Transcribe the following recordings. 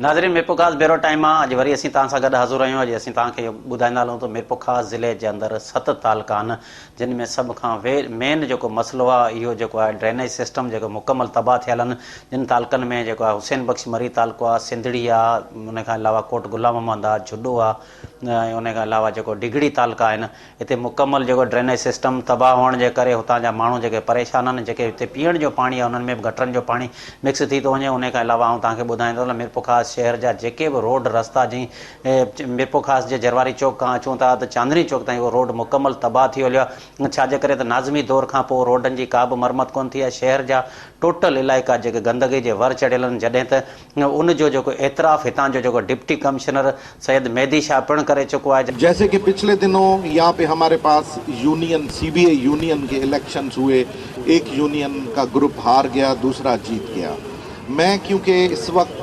ناظرين Mirpurkhas bureau time مان اڄ وري اسين توهان سان گڏ حاضر آهيون اڄ اسين توهان کي اهو ٻڌائيندا هلون ته ميرپورخاص ضلعي جي اندر ست تعلقا آهن جن ۾ سڀ کان مين جيڪو مسئلو آهي اهو جيڪو آهي ڊرينيج سسٽم جيڪو مڪمل تباهه ٿيل آهن جن تعلقن ۾ جيڪو آهي حسين بخش مري تعلقو آهي سنڌڙي آهي ان کان علاوه ڪوٽ غلام محمد آهي جهڏو آهي ۽ ان کان علاوه جيڪو ڊگهڙي تعلقا آهن هتي مڪمل جيڪو ڊرينيج سسٽم تباهه هئڻ جي ڪري هتان جا ماڻهو جيڪي پريشان آهن جيڪي هتي پيئڻ جو پاڻي آهي انهن ۾ به گٽرن جو پاڻي مڪس ٿي ٿو وڃي انهي کان علاوه آئون توهان کي ٻڌائيندو هلان ميرپورخاص شهر جا جيڪي به روڊ رستا جي ميرپورخاص جي جرواري چوڪ کان اچون ٿا ته چاندني چوڪ تائين اهو روڊ مڪمل تباهه ٿي هليو آهي ڇا جي ڪري ته ناظمي دور کان پوء روڊن جي ڪا به مرمت ڪونه ٿي آهي شهر جا ٽوٽل علائقا جيڪي گندگي جي ور چڙهيل آهن جڏهن ته ان جو جيڪو اعتراف هتان جو جيڪو ڊپٽي ڪمشنر سيد مهدي شاهه پڻ ڪري چڪو آهي. جيسي ڪه پڇلي دنون يهان پي هماري پاس union C B A union ڪي اليڪشنز هئي ايڪ يونين ڪا گروپ هار گيا دوسرا جيت گيا مين ڪيونڪه اس وقت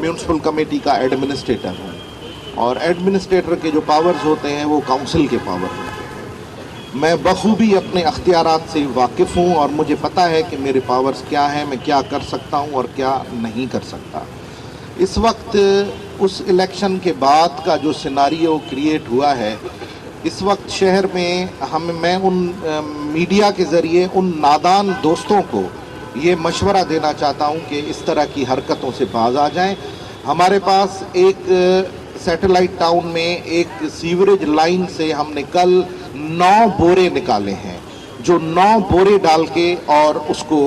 ميونسپل ڪميٽي ڪا ايڊمنسٽريٽر هون اور ايڊمنسٽريٽر ڪي جو پاورز هوتي هين وو ڪائونسل ڪي پاور هوتي هين مين بخوبي اپني اختيارات سي واقف هون اور مجهي پتا هي ڪه ميري پاورز ڪيا هين مين ڪيا ڪر سڪتا هون اور ڪيا نهين ڪر سڪتا اس وقت اس اليڪشن ڪي بعد ڪا جو سيناريو ڪريئيٽ هوا هي اس وقت شهر مين هم مين ان ميڊيا ڪي ذريعي ان نادان دوستون ڪو يه مشوره دينا چاهتا هون ڪه اس طرح ڪي حرڪتون سي باز آ جائين هماري پاس ايڪ سيٽلائيٽ ٽائون ۾ ايڪ سيوريج لائين سي هم ني ڪل نو بوري نڪالي هين جو نو بوري ڊال ڪي اور اس ڪو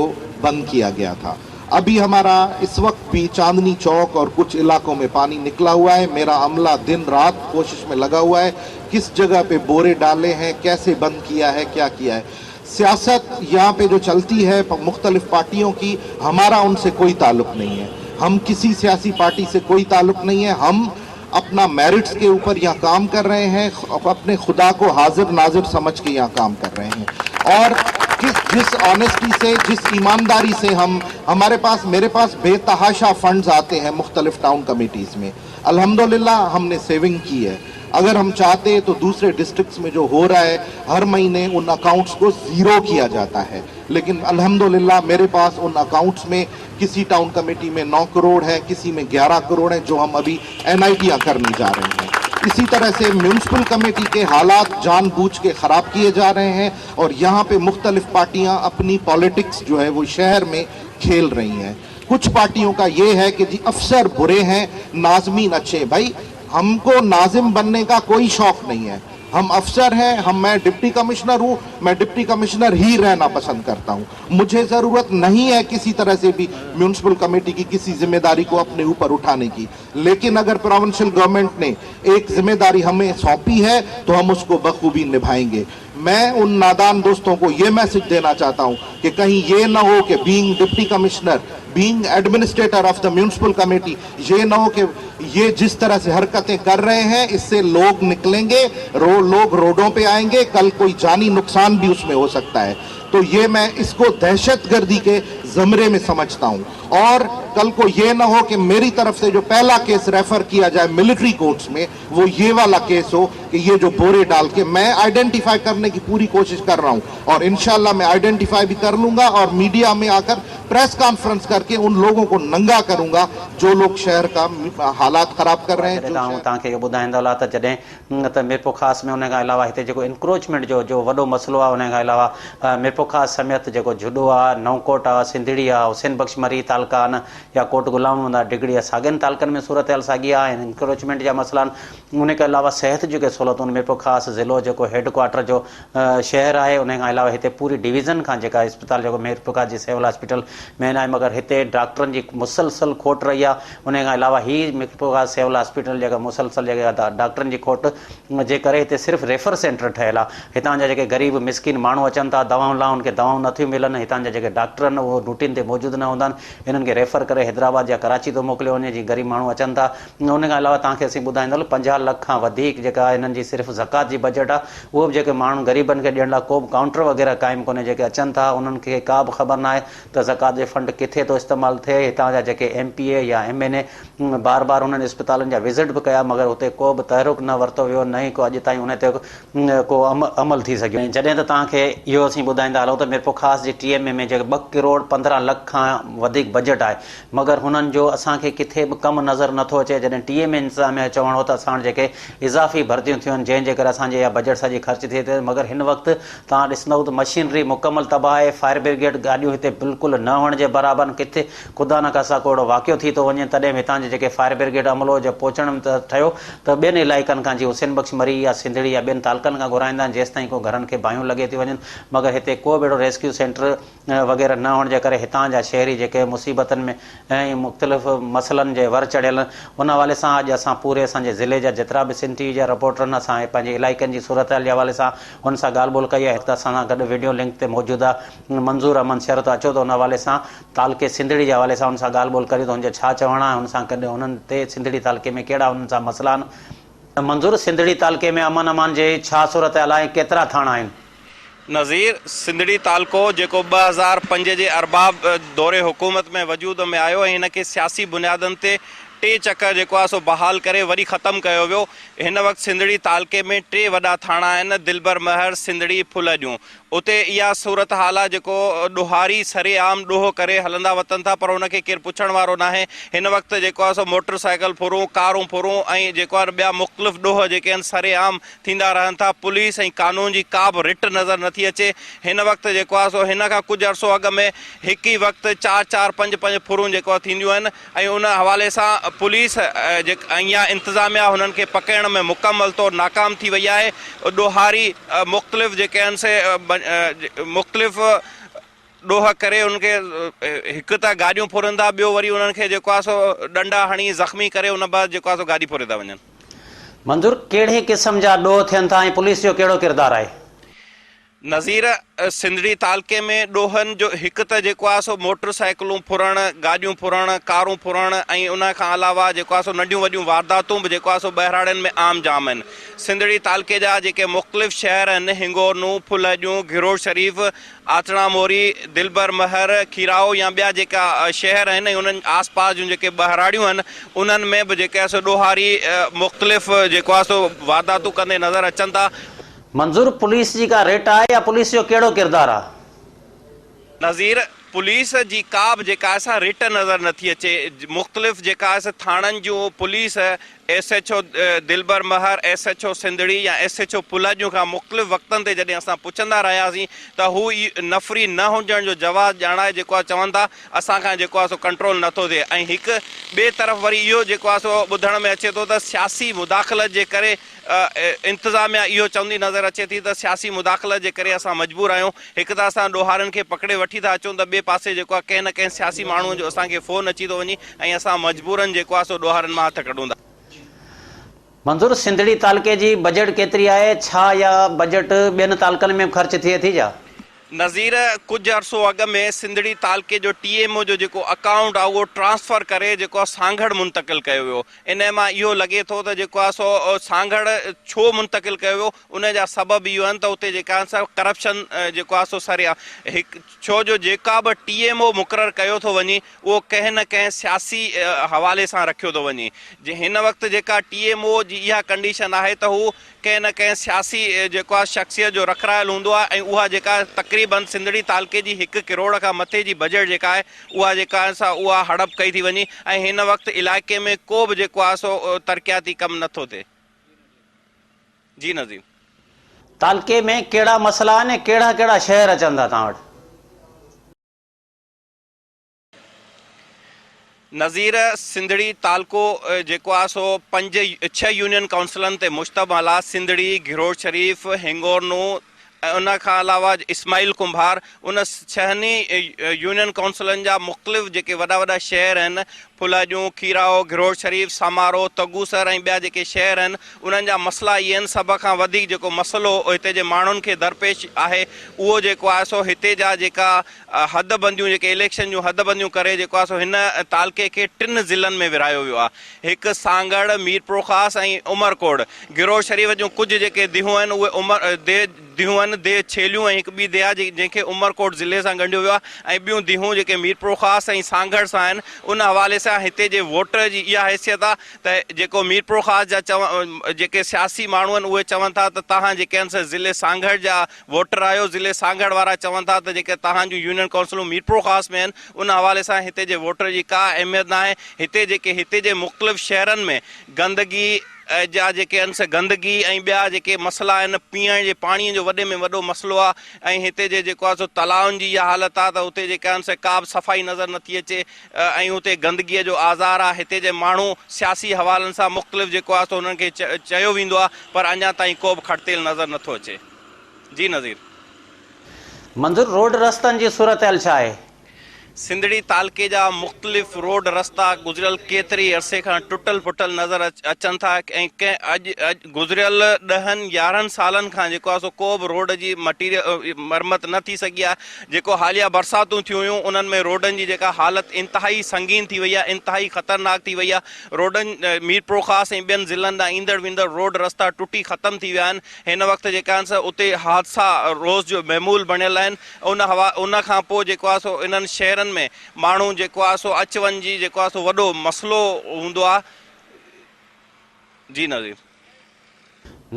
بند ڪيا گيا ٿا ابهي همارا اس وقت بهي چاندني چوڪ اور ڪجه علاقو ۾ پاني نڪلا هوا هي ميرا عمله دن رات ڪوشش ۾ لگا هوا هي ڪس جگه پي بوري ڊالي هين ڪيسي بند ڪيا هي ڪيا ڪيا هي سياست يهان پي جو چلتي هي مختلف پارٽيون ڪي همارا ان سي ڪوئي تعلق نهين هي هم ڪسي سياسي پارٽي سي ڪوئي تعلق نهين هي هم اپنا ميرٽس ڪي اوپر يهان ڪام ڪر رهي هين اپني خدا ڪو حاضر ناظر سمجھ ڪي يهان ڪام ڪر رهي هين اور ڪس جس آنيسٽي سي جس ايمانداري سي هم هماري پاس ميري پاس بي تحاشا فنڊز آتي هين مختلف ٽائون ڪميٽيز مين الحمدلله هم ني سيونگ ڪي هي اگر هم چاهتي تو دوسري ڊسٽرڪٽس مين جو هو رها هي هر مهيني ان اڪائونٽس ڪو زيرو ڪيا جاتا هي ليڪن الحمدلله ميري پاس ان اڪائونٽس مين ڪسي ٽائون ڪميٽي مين نو ڪروڙ هي ڪسي مين گياره ڪروڙ هي جو هم ابهي اين آئي ٽيان ڪرني جا رهي هين اسي طرح سي ميونسپل ڪميٽي ڪي حالات جان بوجھ ڪي خراب ڪيئي جا رهي هين اور يهان پي مختلف پارٽيان اپني پاليٽڪس جو هي وو شهر مين کيل رهي هين ڪجھ پارٽيون ڪا يي هي ڪي جي افسر بري هين ناظمين اڇي ڀائي هم ڪو ناظم بنني ڪا ڪوئي شوق نهين هي هم افسر هين هم مين ڊپٽي ڪمشنر هون مين ڊپٽي ڪمشنر هي رهنا پسند ڪرتا هون مجهي ضرورت نهين هي ڪسي طرح سي بهي ميونسپل ڪميٽي ڪي ڪسي ذمه داري ڪو اپني اوپر اٺاني ڪي ليڪن اگر پراونشل گورنمينٽ ني ايڪ ذمه داري همين سونپي هي تو هم اس ڪو بخوبي نڀائين گي مين ان نادان دوستون ڪو يه ميسج دينا چاهتا هون ڪه ڪهين يه نه هو ڪه being deputy commissioner being administrator of the municipal committee يه نه هو ڪه يه جس طرح سي حرڪتين ڪر رهي هين اس سي لوگ نڪلين گي رو لوگ روڊون پي آئين گي ڪل ڪوئي جاني نقصان بهي اس مين هو سڪتا هي تو يه مين اس ڪو دهشت گردي ڪي زمري مين سمجهتا هون اور ڪل ڪو يه نه هو ڪه ميري طرف سي جو پهلا ڪيس ريفر ڪيا جائي ملٽري ڪورٽس مين وو يه والا ڪيس هو ڪه يه جو بوري ڊال ڪي مين آئيڊنٽيفائي ڪرني ڪي پوري ڪوشش ڪر رها هون اور انشاء الله مين آئيڊنٽيفائي بهي ڪر لون گا اور ميڊيا مين آڪر پريس ڪانفرنس ڪر ڪي ان لوگون ڪو ننگا ڪرون گا جو لوگ شهر ڪا حالات خراب ڪر رهي هين جو آئون توهان کي اهو ٻڌائيندو هلان ته جڏهن ته ميرپورخاص ۾ ان کان علاوه هتي جيڪو انڪروچمينٽ جو جو وڏو مسئلو آهي ان کان علاوه ميرپورخاص سميت جيڪو جهڏو آهي نئون ڪوٽ آهي سنڌڙي آهي حسين بخش مري تعلقا آهن يا ڪوٽ غلام محمد آهي ڊگهڙي آهي ساڳين تعلقن ۾ صورتحال ساڳي آهي ۽ انڪروچمينٽ جا مسئلا آهن ان کان علاوه صحت جون ڪي سهولتون ميرپورخاص ضلعو جيڪو هيڊ ڪوارٽر جو شهر آهي انهي کان علاوه هتي پوري ڊويزن کان جيڪا اسپتال جيڪو ميرپورخاص جي سول هاسپيٽل مين آهي مگر هتي ڊاڪٽرن جي مسلسل کوٽ رهي آهي انهي کان علاوه هي ميرپورخاص سول هاسپيٽل جيڪا مسلسل جيڪا ڊاڪٽرن جي کوٽ جي ڪري هتي صرف ريفر سينٽر ٺهيل آهي هتان جا جيڪي غريب مسڪين ماڻهو اچن ٿا دوائن لاء انهن کي دوائون نٿيون ملن هتان جا جيڪي ڊاڪٽر آهن اهو ڊيوٽين تي موجود نه هوندا آهن انهن کي ريفر ڪري حيدرآباد يا ڪراچي ٿو موڪليو وڃي جي غريب ماڻهو اچن ٿا ان کان علاوه توهان کي اسين ٻڌائيندو هلون 50 لک کان وڌيڪ جيڪا هنن جي صرف زڪوات جي بجيٽ آهي اهو به جيڪي ماڻهن غريبن کي ڏيڻ لاء ڪو به ڪائونٽر وغيره قائم ڪونهي جيڪي اچن ٿا انهن کي ڪا به خبر ناهي ته زڪوات. زڪوات جو فنڊ ڪٿي ٿو استعمال ٿئي هتان جا جيڪي ايم پي اي يا ايم اين اي بار بار انهن اسپتالن جا وزٽ به ڪيا مگر اتي ڪو به تحرڪ نه ورتو ويو نه ئي ڪو اڄ تائين ان تي ڪو عمل ٿي سگهيو. جڏهن ته توهان کي اهو اسين ٻڌائيندا هلون ته ميرپورخاص جي ٽي ايم اي ۾ جيڪي ٻه ڪروڙ 15 لک کان وڌيڪ بجيٽ آهي مگر هنن جو اسان کي ڪٿي به ڪم نظر نه ٿو اچي جڏهن ٽي ايم اي انتظاميه جو چوڻ هو ته اسان وٽ جيڪي اضافي ڀرتيون ٿيون آهن جنهن جي ڪري اسان جي اها بجيٽ سڄي خرچ ٿئي ٿي مگر هن وقت توهان ڏسندؤ ته مشينري مڪمل تباهه آهي فائر برگيڊ گاڏيون هتي بلڪل نه هئڻ جي برابر آهن ڪٿي خدا نه خاصه ڪو اهڙو واقعو ٿي ٿو وڃي تڏهن به هتان جي جيڪي فائر برگيڊ عملو جي پهچڻ ته ٺهيو ته ٻين علائقن کان جيئن حسين بخش مري يا سنڌڙي يا ٻين تعلقن کان گهرائيندا آهن جيستائين ڪو گهرن کي باهيون لڳي ٿيون وڃن مگر هتي ڪو به اهڙو ريسڪيو سينٽر وغيره نه هئڻ جي ڪري هتان جا شهري جيڪي مصيبتن ۾ ۽ مختلف مسئلن جي ور چڙهيل ان حوالي سان اڄ اسان پوري اسان جي ضلعي جا جيترا به سنڌ ٽي وي جا رپورٽر آهن اسان پنهنجي علائقن جي صورتحال جي حوالي سان هن سان ڳالهه ٻولهه ڪئي آهي ته اسان سان گڏ وڊيو لنڪ تي موجود آهي منظور احمد شر ته اچو ته ان حوالي سان تعلقي سنڌڙي جي حوالي سان ان سان ڳالهه ٻولهه ڪريون ته هن جو ڇا چوڻ آهي هن سان گڏ انهن تي سنڌڙي تعلقي ۾ ڪهڙا انهن سان مسئلا آهن. منظور سنڌڙي تعلقي ۾ امن امان جي ڇا صورتحال آهي ۽ ڪيترا ٿاڻا آهن؟ نظير، سنڌڙي تعلقو جيڪو 2005 جي ارباب دور حڪومت ۾ وجود ۾ آيو ۽ هن کي سياسي بنيادن تي ٽي چڪر جيڪو آهي سو بحال ڪري وري ختم ڪيو ويو. هن وقت سنڌڙي تعلقي ۾ ٽي وڏا ٿاڻا آهن، دلبر مهر، سنڌڙي، ڦلهڏيون. اتي اها صورتحال آهي جيڪو ڏوهاري سري عام ڏوهه ڪري هلندا وتن ٿا پر ان کي ڪير پڇڻ وارو ناهي هن وقت جيڪو آهي سو موٽر سائيڪل ڦرون ڪارون ڦرون ۽ جيڪو آهي ٻيا مختلف ڏوهه جيڪي آهن سري عام ٿيندا رهن ٿا پوليس ۽ قانون جي ڪا به رٽ نظر نٿي اچي هن وقت جيڪو آهي سو هن کان ڪجهه عرصو اڳ ۾ هڪ ئي وقت چار چار پنج پنج ڦرون جيڪو آهي ٿينديون آهن ۽ ان حوالي سان پوليس ۽ يا انتظاميا هنن کي پڪڙڻ ۾ مڪمل طور ناڪام ٿي وئي آهي ڏوهاري مختلف جيڪي آهن سي مختلف ڏوهه ڪري انهن کي هڪ ته گاڏيون ڦرن ٿا ٻيو وري انهن کي جيڪو آهي سو ڏنڊا هڻي زخمي ڪري ان بعد جيڪو آهي سو گاڏي ڦري ٿا وڃن. منظور ڪهڙي قسم جا ڏوهه ٿين ٿا ۽ پوليس جو ڪهڙو ڪردار آهي؟ نظير، سنڌڙي تعلقي ۾ ڏوهن جو هڪ ته جيڪو آهي سو موٽر سائيڪلون ڦرڻ، گاڏيون ڦرڻ، ڪارون ڦرڻ ۽ ان کان علاوه جيڪو آهي سو ننڍيون وڏيون وارداتون به جيڪو آهي سو ٻهراڙين ۾ عام جام آهن. سنڌڙي تعلقي جا جيڪي مختلف شهر آهن هنگورنو، ڦلهڏيون، گهروڙ شريف، آتڻا موري، دلبر مهر، کيرائو يا ٻيا جيڪا شهر آهن ۽ انهن آس پاس جون جيڪي ٻهراڙيون آهن انهن ۾ به جيڪي آهي سو ڏوهاري مختلف جيڪو آهي سو وارداتون ڪندي نظر اچن ٿا. منظور پوليس جي ڪا رٽ آهي يا پوليس جو ڪهڙو ڪردار آ؟ نظير، پوليس جي ڪا به جيڪا آهي سا رٽ نظر نٿي اچي، مختلف جيڪا آهي سا ٿاڻن جون police, S H O Dilbar Mehar, S H O Sindhri يا ايس ايڇ او پلهڄون کان مختلف وقتن تي جڏهن اسان پڇندا رهياسين ته هو نفري نه هجڻ جو جواز ڄاڻائي جيڪو آهي چون ٿا اسان کان جيڪو آهي سو ڪنٽرول نٿو ٿئي ۽ هڪ ٻئي طرف وري اهو جيڪو آهي سو ٻڌڻ ۾ اچي ٿو ته سياسي مداخلت جي ڪري انتظاميا اهو چوندي نظر اچي ٿي ته سياسي مداخلت جي ڪري اسان مجبور آهيون، هڪ ته اسان ڏوهارين کي پڪڙي وٺي ٿا اچون ته ٻئي پاسي جيڪو آهي ڪنهن نه ڪنهن سياسي ماڻهوء جو اسان کي فون اچي ٿو وڃي ۽ اسان مجبورن جيڪو آهي سو ڏوهارين مان هٿ ڪڍون ٿا. منظور سنڌڙي تعلقي جي بجيٽ ڪيتري آهي؟ ڇا اها بجيٽ ٻين تعلقن ۾ به خرچ ٿئي ٿي ڇا؟ نظير، ڪجهه عرصو اڳ ۾ سنڌڙي تعلقي جو ٽي ايم او جو جيڪو اڪائونٽ آهي اهو ٽرانسفر ڪري جيڪو آهي سانگهڙ منتقل ڪيو ويو انهي مان اهو لڳي ٿو ته جيڪو آهي سو سانگهڙ ڇو منتقل ڪيو ويو انهي جا سبب اهو آهن ته اتي جيڪا آهن سا ڪرپشن جيڪو آهي سو سري هڪ ڇو جو جيڪا به ٽي ايم او مقرر ڪيو ٿو وڃي اهو ڪنهن نه ڪنهن سياسي حوالي سان رکيو ٿو وڃي هن وقت جيڪا ٽي ايم او جي اها ڪنڊيشن آهي ته هو ڪنهن نه ڪنهن سياسي جيڪو آهي شخصيت جو رکرايل هوندو آهي ۽ اها جيڪا تقريبن سنڌڙي تعلقي جي هڪ ڪروڙ کان مٿي جي بجيٽ جيڪا آهي اها جيڪا آهي سا اها هڙپ ڪئي ٿي وڃي ۽ هن وقت علائقي ۾ ڪو به جيڪو آهي سو ترقياتي ڪم نه ٿو ٿئي. جي نظير. تعلقي ۾ ڪهڙا مسئلا آهن ۽ ڪهڙا ڪهڙا شهر اچن ٿا توهان وٽ؟ نظير سنڌڙي تعلقو جيڪو آهي سو پنج ڇهه يونين ڪائونسلن تي مشتمل آهي سنڌڙي، گهروڙ شريف، هنگورنو ۽ ان کان علاوه اسماعيل ڪنڀار ان ڇهن ئي يونين ڪائونسلن جا مختلف جيڪي وڏا وڏا شهر آهن ڦلهڏيون، کيرائو، گهروڙ شريف، سامارو، تگوسر ۽ ٻيا جيڪي شهر آهن انهن جا مسئلا اهي آهن سڀ کان وڌيڪ جيڪو مسئلو هتي جي ماڻهن کي درپيش آهي اهو جيڪو آهي سو هتي جا جيڪا حد بنديون جيڪي اليڪشن جون حد بنديون ڪري جيڪو آهي سو هن تعلقي کي ٽن ضلعن ۾ ورهايو ويو آهي هڪ سانگهڙ، ميرپورخاص ۽ عمرڪوٽ. گروه شريف جون ڪجهه جيڪي ديهون آهن اهي عمر ديهه ديهون آهن، ديهه ڇيليون ۽ هڪ ٻي ديهه آهي جنهن کي عمرڪوٽ ضلعي سان ڳنڍيو ويو آهي ۽ ٻيون ديهون جيڪي ميرپورخاص ۽ سانگهڙ سان آهن. ان حوالي سان هتي جي ووٽر جي اها حيثيت آهي ته جيڪو ميرپورخاص جا چون جيڪي سياسي ماڻهو آهن اهي چون ٿا ته توهان جيڪي آهن سي ضلعي سانگهڙ جا ووٽر آهيو، ضلعي سانگهڙ وارا چون ٿا ته جيڪي توهان جون يونين ڪائونسلون ميرپورخاص ۾ آهن ان حوالي سان هتي جي ووٽر جي ڪا اهميت ناهي، هتي جيڪي هتي جي مختلف شهرن ۾ گندگي جا جيڪي آهن سي گندگي ۽ ٻيا جيڪي مسئلا آهن پيئڻ جي پاڻي جو وڏي ۾ وڏو مسئلو آهي ۽ هتي جي جيڪو آهي سو تلائن جي اها حالت آهي ته اتي جيڪا آهن سي ڪا به صفائي نظر نٿي اچي ۽ اتي گندگي جو آزار آهي هتي جي ماڻهو سياسي حوالن سان مختلف جيڪو آهي سو انهن کي چيو ويندو آهي پر اڃا تائين ڪو به کڙتيل نظر نٿو اچي جي نظير. منظور روڊ رستن جي صورتحال ڇا آهي؟ سنڌڙي تعلقي جا مختلف روڊ رستا گذريل ڪيتري عرصي کان ٽٽل ڦٽل نظر اچن ٿا ۽ ڪنهن اڄ اڄ گذريل ڏهن يارهن سالن کان جيڪو آهي سو ڪو به روڊ جي مٽيريل مرمت نه ٿي سگهي آهي جيڪو حاليه برساتون ٿيون هيون انهن ۾ روڊن جي جيڪا حالت انتهائي سنگين ٿي وئي آهي انتهائي خطرناڪ ٿي وئي آهي روڊن ميرپورخاص ۽ ٻين ضلعن ڏانهن ايندڙ ويندڙ روڊ رستا ٽٽي ختم ٿي ويا آهن هن وقت جيڪا آهن سو اتي حادثا روز جو معمول بڻيل آهن ان هوا ان کان پوء جيڪو آهي سو انهن شهرن ۾ ماڻهو جيڪو آهي سو اچ وڃ جي جيڪو آهي سو وڏو مسئلو هوندو آهي جي نظير.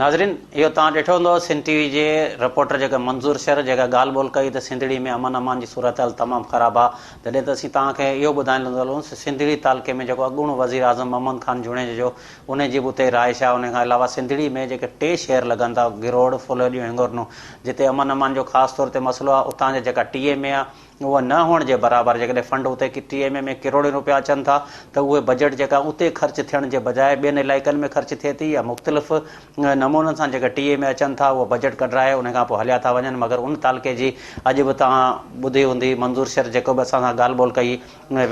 ناظرين اهو توهان ڏٺو هوندو سنڌ ٽي وي جي رپورٽر جيڪا منظور شر جيڪا ڳالهه ٻولهه ڪئي ته سنڌڙي ۾ امن امان جي صورتحال تمام خراب آهي جڏهن ته اسين توهان کي اهو ٻڌائيندو هلون سنڌڙي تعلقي ۾ جيڪو اڳوڻو وزير اعظم محمد خان جوڻيجو جو انهي جي به اتي رهائش آهي. انهي کان علاوه سنڌڙي ۾ جيڪي ٽي شهر لڳن ٿا، گروڙ، ڦلهڏيون ۽ هنگورنو، جتي امن امان جو خاص طور تي مسئلو آهي، اتان جا جيڪا ٽي ايم اي آهي، اها نه هئڻ جي برابر، جيڪڏهن فنڊ اتي ڪي ٽي ايم اي ۾ ڪروڙين روپيا اچن ٿا ته اهي بجيٽ جيڪا اتي خرچ ٿيڻ جي بجاء ٻين علائقن ۾ خرچ ٿئي ٿي يا مختلف نمونن سان جيڪي ٽي ايم اي اچن ٿا اهي بجيٽ ڪڍرائي انهي کان پوء هليا ٿا وڃن مگر ان تعلقي جي اڄ به توهان ٻڌي هوندي منظور شر جيڪو به اسان سان ڳالهه ٻولهه ڪئي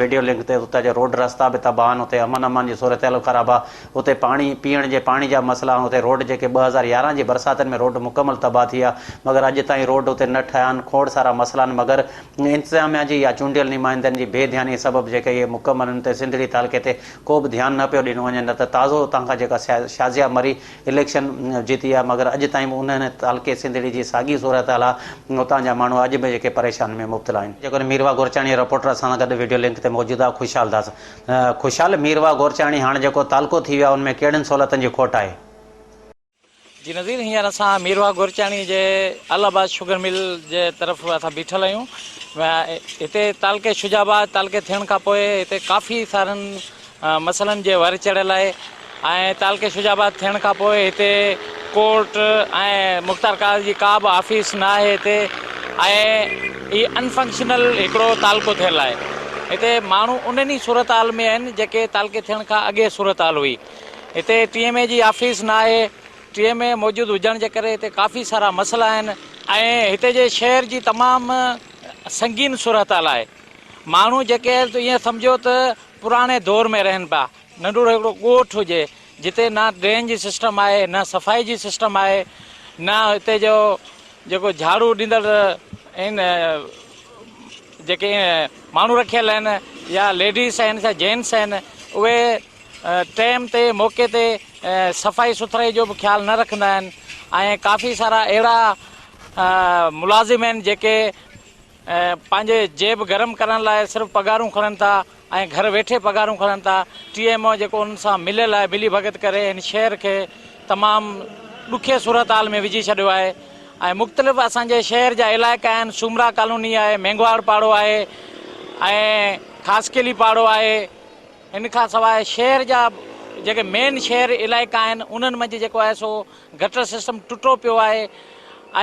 ويڊيو لنڪ تي اتان جا روڊ رستا به تباهه آهن، اتي امن امان جي صورتحال به خراب آهي، اتي پاڻي پيئڻ جي پاڻي جا مسئلا آهن، اتي روڊ جيڪي 2011 جي برساتن ۾ روڊ مڪمل تباهه ٿي ويا مگر اڄ تائين روڊ اتي نه ٺهيا آهن، کوڙ سارا مسئلا آهن مگر انتظاميا جي يا چونڊيل نمائندن جي بي ڌياني سبب جيڪي اهي مڪمل ان تي سنڌڙي تعلقي تي ڪو به ڌيان نه پيو ڏنو وڃي نه ته تازو اتان کان جيڪا شازيه مري اليڪشن جيتي آهي مگر اڄ تائين به انهن تعلقي سنڌڙي جي ساڳي صورتحال آهي اتان جا ماڻهو اڄ به جيڪي پريشاني ۾ مبتلا آهن. جيڪڏهن ميرواهه گورچاڻي جو رپورٽر اسان سان گڏ وڊيو لنڪ تي موجود آهي خوشحال داس خوشحال ميرواهه گورچاڻي هاڻ جيڪو تعلقو ٿي ويو آهي ان ۾ ڪهڙين سهولتن جي کوٽ آهي؟ جي نظير هينئر اسان ميرواهه گورچاڻي جي الله آباد شگر مل جي طرف اسان بيٺل آهيون هتي تعلقي شجاع آباد تعلقي ٿيڻ کان پوء هتي ڪافي سارن مسئلن جي ور چڙهيل آهي ۽ تعلقي شجاع آباد ٿيڻ کان پوء هتي ڪورٽ ۽ مختيار ڪار جي ڪا به آفيس نه آهي هتي ۽ هي انفنڪشنل هڪڙو تعلقو ٿيل آهي هتي ماڻهو انهن ئي صورتحال ۾ آهن جيڪي تعلقي ٿيڻ کان اڳي صورتحال هئي هتي ٽي ايم اي جي آفيس نه آهي ٽي ايم اي موجود هجڻ جي ڪري هتي ڪافي سارا مسئلا آهن ۽ هتي جي شهر جي تمام سنگين صورتحال آهي ماڻهو جيڪي آهن ته ائين سمجهو ته پراڻي دور ۾ رهن پيا. ننڍڙو هڪڙو ڳوٺ هجي جتي نه ڊرين جي سسٽم آهي نه صفائي جي سسٽم آهي نه هتي جو جيڪو جهاڙو ڏيندڙ آهن جيڪي ماڻهو رکيل آهن يا ليڊيز آهن يا جينٽس آهن اهي ٽيم تي موقعي تي صفائي سٿرائي جو به خيال نه رکندا آهن ۽ ڪافي سارا اهڙا ملازم آهن جيڪي پنهنجي جيب گرم ڪرڻ لاء صرف پگهارون کڻن ٿا ۽ گهر ويٺي پگهارون کڻن ٿا ٽي ايم او جيڪو انهن سان مليل آهي ملي ڀڳت ڪري هن شهر کي تمام ڏکي صورتحال ۾ وجهي ڇڏيو آهي ۽ مختلف اسان جي شهر جا علائقا آهن سومرا ڪالوني آهي مينگهواڙ پاڙو آهي ۽ خاصخيلي پاڙو آهي ان کان سواء شهر جا جيڪي مين شهر علائقا آهن انهن منجهه جيڪو آهي سو گٽر سسٽم ٽٽو پيو آهي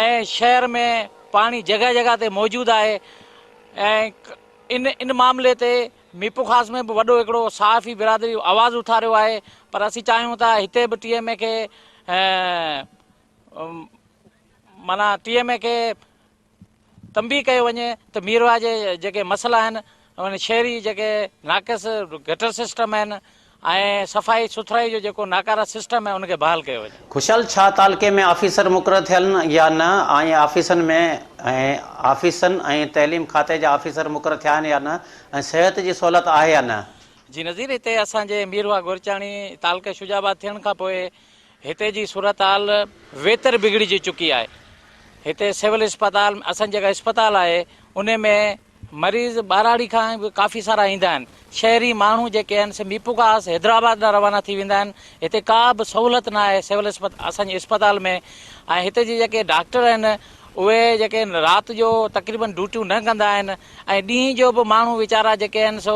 ۽ شهر ۾ پاڻي جڳهه جڳهه تي موجود آهي ۽ ان ان معاملي تي ميرپورخاص ۾ به وڏو هڪڙو صحافي برادري آواز اٿاريو آهي پر اسين چاهيون ٿا هتي به ٽي ايم اي کي معنيٰ ٽي ايم اي کي تنبيهه ڪيو وڃي ته ميرواهه جي جيڪي مسئلا آهن ان شهري جيڪي ناقص گٽر سسٽم آهن ۽ صفائي سٿرائي جو جيڪو ناڪاره سسٽم آهي ان کي بحال ڪيو وڃي. خوشحال ڇا تعلقي ۾ آفيسر مقرر ٿيل يا نه ۽ آفيسن ۾ ۽ آفيسن ۽ تعليم کاتي جا آفيسر مقرر ٿيا آهن يا نه ۽ صحت جي سهولت آهي يا نه؟ جي نظير هتي اسان جي ميرواهه گورچاڻي تعلقي شجاع آباد ٿيڻ کان پوء هتي جي صورتحال ويتر بگڙجي چڪي آهي. هتي سول اسپتال اسان جي جيڪا اسپتال آهي انهي ۾ مريض ٻهراڙي کان به ڪافي سارا ايندا آهن. شهري ماڻهو جيڪي آهن سي ميرپورخاص حيدرآباد ڏانهن روانا ٿي ويندا آهن. هتي ڪا به سهولت نه آهي سول اسان جي اسپتال ۾ ۽ هتي جي جيڪي ڊاڪٽر آهن اهي جيڪي رات جو تقريبن ڊيوٽيون نه ڪندا آهن ۽ ڏينهن جو به ماڻهو ويچارا جيڪي آهن سو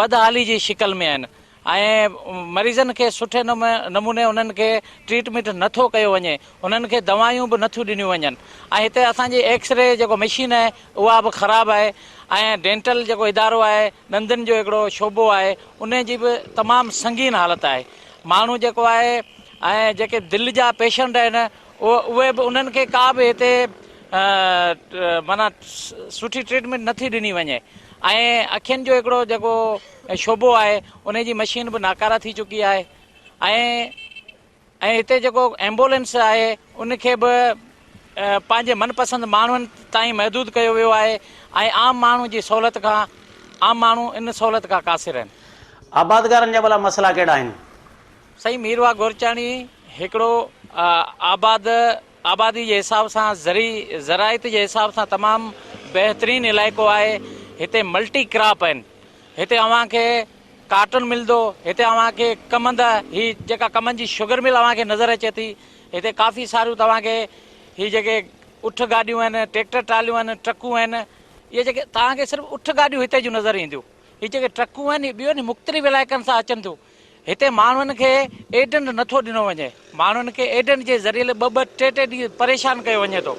بدحالي جي شڪل ۾ آهن ۽ مريضن کي سٺي نموني انهن کي ٽريٽمينٽ نه ٿو ڪيو وڃي انهن کي دوائيون به نه ٿيون ڏنيون وڃن ۽ هتي اسان جي ايڪس ري جيڪو مشين آهي اها به خراب آهي ۽ ڊينٽل جيڪو ادارو آهي ڏندن جو هڪڙو شعبو آهي ان جي به تمام سنگين حالت آهي ماڻهو جيڪو آهي ۽ جيڪي دل جا پيشنٽ آهن اهي به انهن کي ڪا به هتي معنيٰ سٺي ٽريٽمينٽ نه ٿي ڏني وڃي ۽ اکين جو هڪڙو جيڪو شعبو آهي ان جي مشين به ناڪاره ٿي چڪي آهي ۽ ۽ هتي جيڪو ايمبولينس آهي ان کي به پنهنجي من پسند ماڻهن تائين محدود ڪيو ويو آهي ۽ عام ماڻهو جي سهولت کان عام ماڻهو ان سهولت کان قاصر آهن. آبادگارن جا ڀلا مسئلا ڪهڙا آهن؟ سائين ميرواهه گورچاڻي هڪڙو آباد آبادي جي حساب سان زرعي زراعت جي حساب سان تمام بهترين علائقو آهي هتي ملٽي ڪراپ آهن هتي اوهان کي ڪاٽن ملندو هتي اوهان کي ڪمند هي جيڪا ڪمند جي شگر مل اوهان کي نظر اچي ٿي هتي ڪافي ساريون توهان کي هي جيڪي اٺ گاڏيون آهن ٽريڪٽر ٽراليون آهن ٽرڪون آهن اهي جيڪي توهان کي صرف اٺ گاڏيون هتي جون نظر اينديون هي جيڪي ٽرڪون آهن اهي ٻين مختلف علائقن سان اچن ٿيون هتي ماڻهن کي ايڊنٽ نٿو ڏنو وڃي، ماڻهن کي ايڊنٽ جي ذريعي ٻه ٻه ٽي ٽي ڏينهن پريشان ڪيو وڃي ٿو.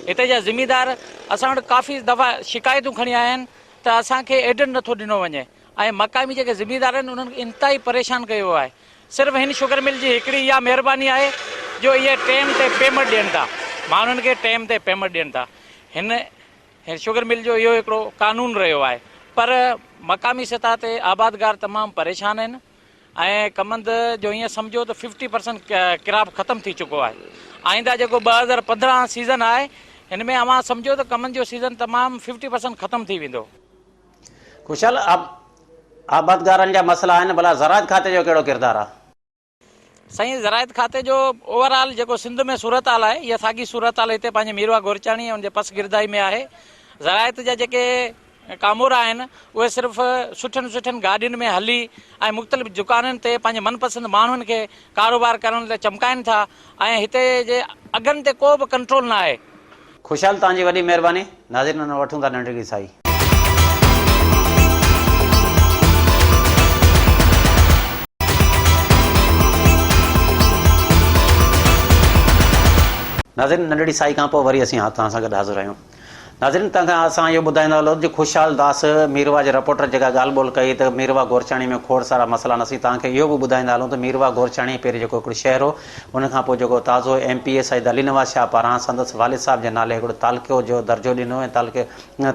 هتي جا زميندار اسان وٽ ڪافي دفعا شڪايتون کڻي آيا آهن ته اسان کي ايڊنٽ نٿو ڏنو وڃي ۽ مقامي جيڪي زميندار آهن انهن کي انتهائي پريشان ڪيو ويو آهي. صرف هن شگر مل جي هڪڙي اها مهرباني آهي جو اهي ٽيم تي پيمنٽ ڏين ٿا، ماڻهن کي ٽيم تي پيمنٽ ڏين ٿا. هن هن شگر مل جو اهو هڪڙو قانون رهيو آهي پر مقامي سطح تي آبادگار تمام پريشان آهن ۽ ڪمند جو ائين سمجهو ته ففٽي پرسنٽ ڪراپ ختم ٿي چڪو آهي آئنده جيڪو 2015 سيزن آهي هن ۾ اوهان سمجهو ته ڪمند جو سيزن تمام ففٽي پرسنٽ ختم ٿي ويندو. خوشحال آبادگارن جا مسئلا آهن ڀلا زراعت کاتي جو ڪهڙو ڪردار آهي؟ سائين زراعت کاتي جو اوور آل جيڪو سنڌ ۾ صورتحال آهي اها ساڳي صورتحال هتي پنهنجي ميرواهه گورچاڻي ۽ ان جي پسگردائي ۾ آهي. زراعت جا جيڪي ڪامورا آهن اهي صرف سٺين سٺين گاڏين ۾ هلي ۽ مختلف دڪانن تي پنهنجي من پسند ماڻهن کي ڪاروبار ڪرڻ لاء چمڪائن ٿا ۽ هتي جي اگهن تي ڪو به ڪنٽرول نه آهي. خوشحال توهان جي وڏي مهرباني ناظرين هن وٺون ٿا ننڍڙي سائي. ناظرين ننڍڙي سائي کان پوء وري اسين توهان سان گڏ حاضر آهيون ناظرين توهان کان اسان اهو ٻڌائيندا هلون ته خوشحال داس ميرواهه جي رپورٽر جيڪا ڳالهه ٻولهه ڪئي ته ميرواهه گورچاڻي ۾ کوڙ سارا مسئلا آهن اسين توهان کي اهو به ٻڌائيندا هلون ته ميرواهه گورچاڻي پهرين جيڪو هڪڙو شهر هو ان کان پوء جيڪو تازو M P A Syed Ali Nawaz Shah پاران سندس والد صاحب جي نالي هڪڙو تعلقو جو درجو ڏنو ۽ تعلقي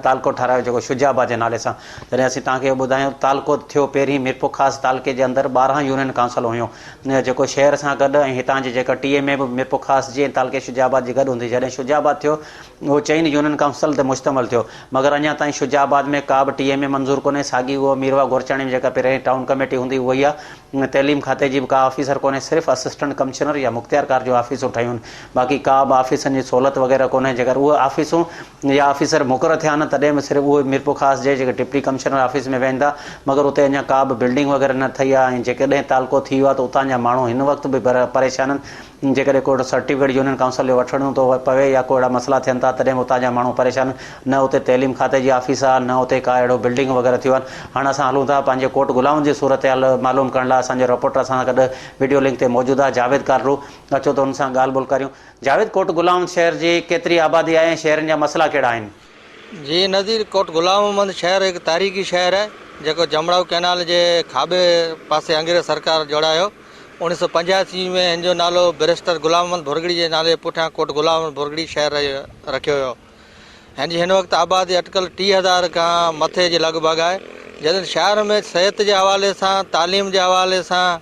تعلقو ٺهرايو جيڪو شجاع آباد جي نالي سان جڏهن اسين توهان کي اهو ٻڌايون ته تعلقو ٿيو پهرين ميرپورخاص تعلقي جي اندر 12 يونين ڪائونسل هيون جيڪو شهر سان گڏ ۽ هتان جي جيڪا ٽي ايم اي به ميرپورخاص جي ۽ تعلقي شجاع آباد جي گڏ هوندي جڏهن شجاع آباد ٿيو اهو چئن يونين ڪائونسل تي مشتمل ٿيو مگر اڃا تائين شجاع آباد ۾ ڪا به ٽي ايم اي منظور ڪونهي ساڳي اهو ميرواهه گورچاڻي ۾ جيڪا پهرين ٽائون ڪميٽي هوندي اها ئي آهي تعليم کاتي جي به ڪا آفيسر ڪونهي صرف اسسٽنٽ ڪمشنر يا مختيارڪار جون آفيسون ٺهيون آهن باقي ڪا به آفيسن جي سهولت وغيره ڪونهي جيڪر اهي آفيسون يا آفيسر مقرر ٿيا آهن تڏهن به صرف اهي ميرپورخاص جي جيڪي ڊپٽي ڪمشنر آفيس ۾ ويهن ٿا مگر اتي اڃا ڪا به بلڊنگ وغيره نه ٺهي آهي ۽ جيڪڏهن تعلقو ٿي ويو آهي ته اتان جا ماڻهو هن وقت به پريشان آهن جيڪڏهن ڪو اهڙو سرٽيفڪيٽ يونين ڪائونسل جو وٺڻو ٿو پوي يا ڪو اهڙا مسئلا ٿين ٿا تڏهن به اتان جا ماڻهو پريشان نه اتي تعليم کاتي جي آفيس آهي نه اتي ڪا اهڙو بلڊنگ وغيره ٿيو آهن هاڻ اسان هلون ٿا پنهنجي ڪوٽ غلام جي صورتحال معلوم ڪرڻ لاء اسان جو رپورٽر اسان سان گڏ وڊيو لنڪ تي موجود آهي جاويد ڪارلو اچو ته ان سان ڳالهه ٻولهه ڪريون جاويد ڪوٽ غلام شهر جي ڪيتري آبادي آهي ۽ شهرين جا مسئلا ڪهڙا آهن؟ جي نظير ڪوٽ غلام محمد شهر هڪ تاريخي شهر آهي جيڪو جمڙائو ڪئنال جي کاٻي پاسي انگريز سرڪار جوڙايو. 1985 ۾ هن جو نالو بئريسٽر غلام محمد ڀرڳڙي جي نالي جي پٺيان ڪوٽ غلام محمد ڀرڳڙي شهر رکيو ويو. هن جي هن وقت آبادي اٽڪل 30,000 کان مٿي جي لڳ ڀڳ آهي. جڏهن شهر ۾ صحت جي حوالي سان، تعليم جي حوالي سان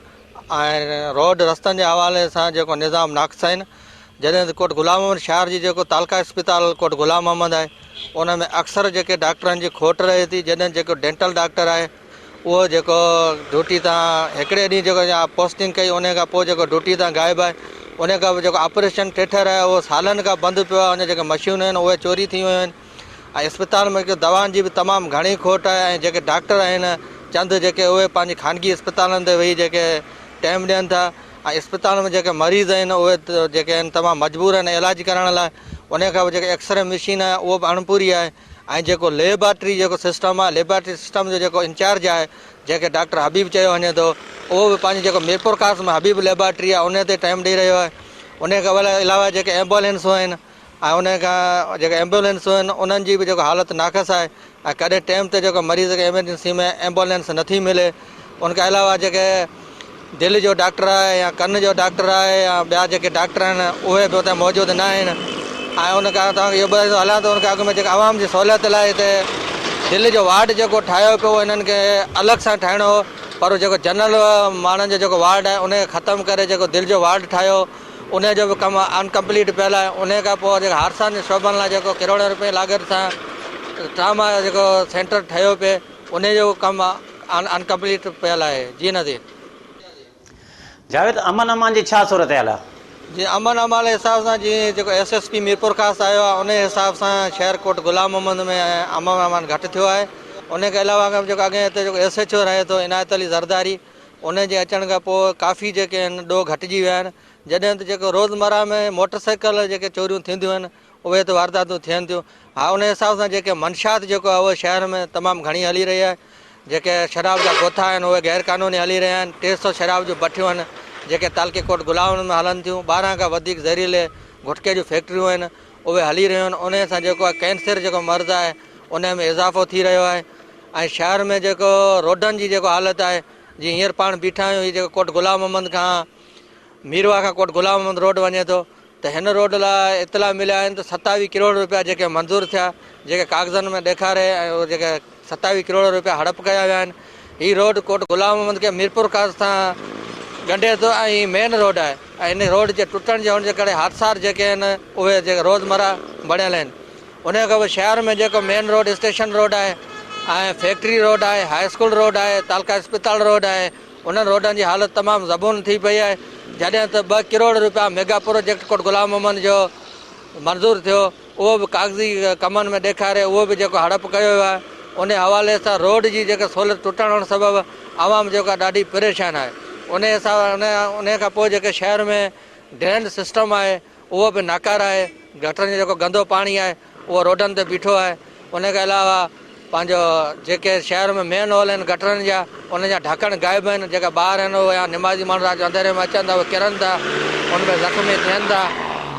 ۽ روڊ رستن جي حوالي سان جيڪو نظام ناقص آهن. جڏهن ته ڪوٽ غلام محمد شهر جي جيڪو تعلقه اسپتال ڪوٽ غلام محمد آهي ان ۾ اڪثر جيڪي ڊاڪٽرن جي کوٽ رهي ٿي. جڏهن جيڪو ڊينٽل ڊاڪٽر آهي اهو جيڪو ڊيوٽي تان هڪڙي ڏينهن جيڪو پوسٽنگ ڪئي انهي کان پوء جيڪو ڊيوٽي تان غائب آهي. ان کان پوء جيڪو آپريشن ٿيٽر آهي اهو سالن کان بند پيو آهي ان جيڪي مشينون آهن اهي چوري ٿي ويون آهن ۽ اسپتال ۾ دوائن جي به تمام گهڻي کوٽ آهي ۽ جيڪي ڊاڪٽر آهن چند جيڪي اهي پنهنجي خانگي اسپتالن تي ويهي جيڪي ٽائيم ڏين ٿا ۽ اسپتال ۾ جيڪي مريض آهن اهي جيڪي آهن تمام مجبور آهن علاج ڪرائڻ لاء ان کان پوء جيڪي ايڪسري مشين آهي اهو به اڻپوري آهي ۽ جيڪو ليبارٽري جيڪو سسٽم آهي ليبارٽري سسٽم جو جيڪو انچارج آهي جنهن کي ڊاڪٽر حبيب چيو وڃي ٿو اهو به پنهنجي جيڪو ميرپورخاص ۾ حبيب ليبارٽري آهي ان تي ٽائيم ڏئي رهيو آهي ان کان علاوه جيڪي ايمبولينسون آهن ۽ ان کان جيڪي ايمبولينسون آهن انهن جي به جيڪو حالت ناقص آهي ۽ ڪڏهن ٽيم تي جيڪو مريض کي ايمرجنسي ۾ ايمبولينس نٿي ملي ان کان علاوه جيڪي دل جو ڊاڪٽر آهي يا ڪن جو ڊاڪٽر آهي يا ٻيا جيڪي ڊاڪٽر آهن اهي به اتي موجود نه آهن ۽ ان کان توهان کي اهو ٻڌائيندو هلان ته ان کان اڳ ۾ جيڪا عوام جي سهولت لاء هتي دل جو وارڊ جيڪو ٺاهيو پيو انهن کي الڳ سان ٺاهڻو هو پر جيڪو جنرل ماڻهن جو جيڪو وارڊ آهي ان کي ختم ڪري جيڪو دل جو وارڊ ٺاهيو ان جو به ڪم انڪمپليٽ پيل آهي ان کان پوء جيڪو حادثن جي شعبن لاء جيڪو ڪروڙين روپين لاڳت سان ٽراما جيڪو سينٽر ٺهيو پئي ان جو ڪم انڪمپليٽ پيل آهي جي نظير. جاويد امن امان جي ڇا صورتحال آهي؟ جي امن امان جي حساب سان جيئن جيڪو ايس ايس پي ميرپورخاص آيو آهي انهي حساب سان شهر ڪوٽ غلام محمد ۾ امن امان گهٽ ٿيو آهي انهي کان علاوه جيڪو اڳئين هتي جيڪو ايس ايڇ او رهي ٿو عنايت علي زرداري انهي جي اچڻ کان پوء ڪافي جيڪي آهن ڏوهه گهٽجي ويا آهن جڏهن ته جيڪو روزمره ۾ موٽر سائيڪل جيڪي چوريون ٿينديون آهن اهي ته وارداتون ٿين ٿيون ها انهي حساب سان جيڪي منشيات جيڪو آهي اهو شهر ۾ تمام گهڻي هلي رهي آهي جيڪي شراب جا گوٿا آهن اهي غير قانوني هلي رهيا آهن 300 شراب جون بٺيون آهن جيڪي تعلقي ڪوٽ غلام ۾ هلن ٿيون 12 کان وڌيڪ زهريلي گٽڪي جون فيڪٽريون آهن اهي هلي رهيون آهن انهي سان جيڪو آهي ڪينسر جيڪو مرض آهي انهي ۾ اضافو ٿي رهيو آهي ۽ شهر ۾ جيڪو روڊن جي جيڪو حالت آهي جيئن هينئر پاڻ بيٺا آهيون هي جيڪو ڪوٽ غلام محمد کان ميرواهه کان ڪوٽ غلام محمد روڊ وڃي ٿو ته هن روڊ لاء اطلاع مليا آهن ته 27 ڪروڙ روپيا جيڪي منظور ٿيا جيڪي ڪاغذن ۾ ڏيکاري ۽ اهي جيڪي 27 ڪروڙ روپيا هڙپ ڪيا ويا آهن هي روڊ ڪوٽ غلام محمد کي ميرپورخاص سان ڳنڍي ٿو ۽ هي مين روڊ آهي ۽ هن روڊ جي ٽٽڻ جي هئڻ جي ڪري حادثات جيڪي آهن اهي جيڪي روزمره بڻيل آهن ان کان پوء شهر ۾ جيڪو مين روڊ اسٽيشن روڊ آهي ۽ فيڪٽري روڊ آهي هاء اسڪول روڊ آهي تعلقه اسپتال روڊ آهي انهن روڊن جي حالت تمام زبون ٿي پئي آهي جڏهن ته ٻه ڪروڙ روپيا ميگا پروجيڪٽ ڪوٽ غلام محمد جو منظور ٿيو اهو به ڪاغذي ڪمن ۾ ڏيکاري اهو به جيڪو هڙپ ڪيو ويو آهي ان حوالي سان روڊ جي جيڪا سهولت ٽٽڻ هئڻ سبب عوام جيڪو آهي ڏاڍي پريشان آهي ان حساب ان کان پوء جيڪي شهر ۾ ڊرين سسٽم آهي اهو به ناڪاره آهي، گٽرن جو جيڪو گندو پاڻي آهي اهو روڊن تي بيٺو آهي، ان کان علاوه پنهنجو جيڪي شهر ۾ مين هول آهن گٽرن جا انهن جا ڍڪڻ غائب آهن، جيڪا ٻار آهن اهي يا نمازي ماڻهو رات جو انڌيري ۾ اچن ٿا اهي ڪرن ٿا ان ۾ زخمي ٿين ٿا،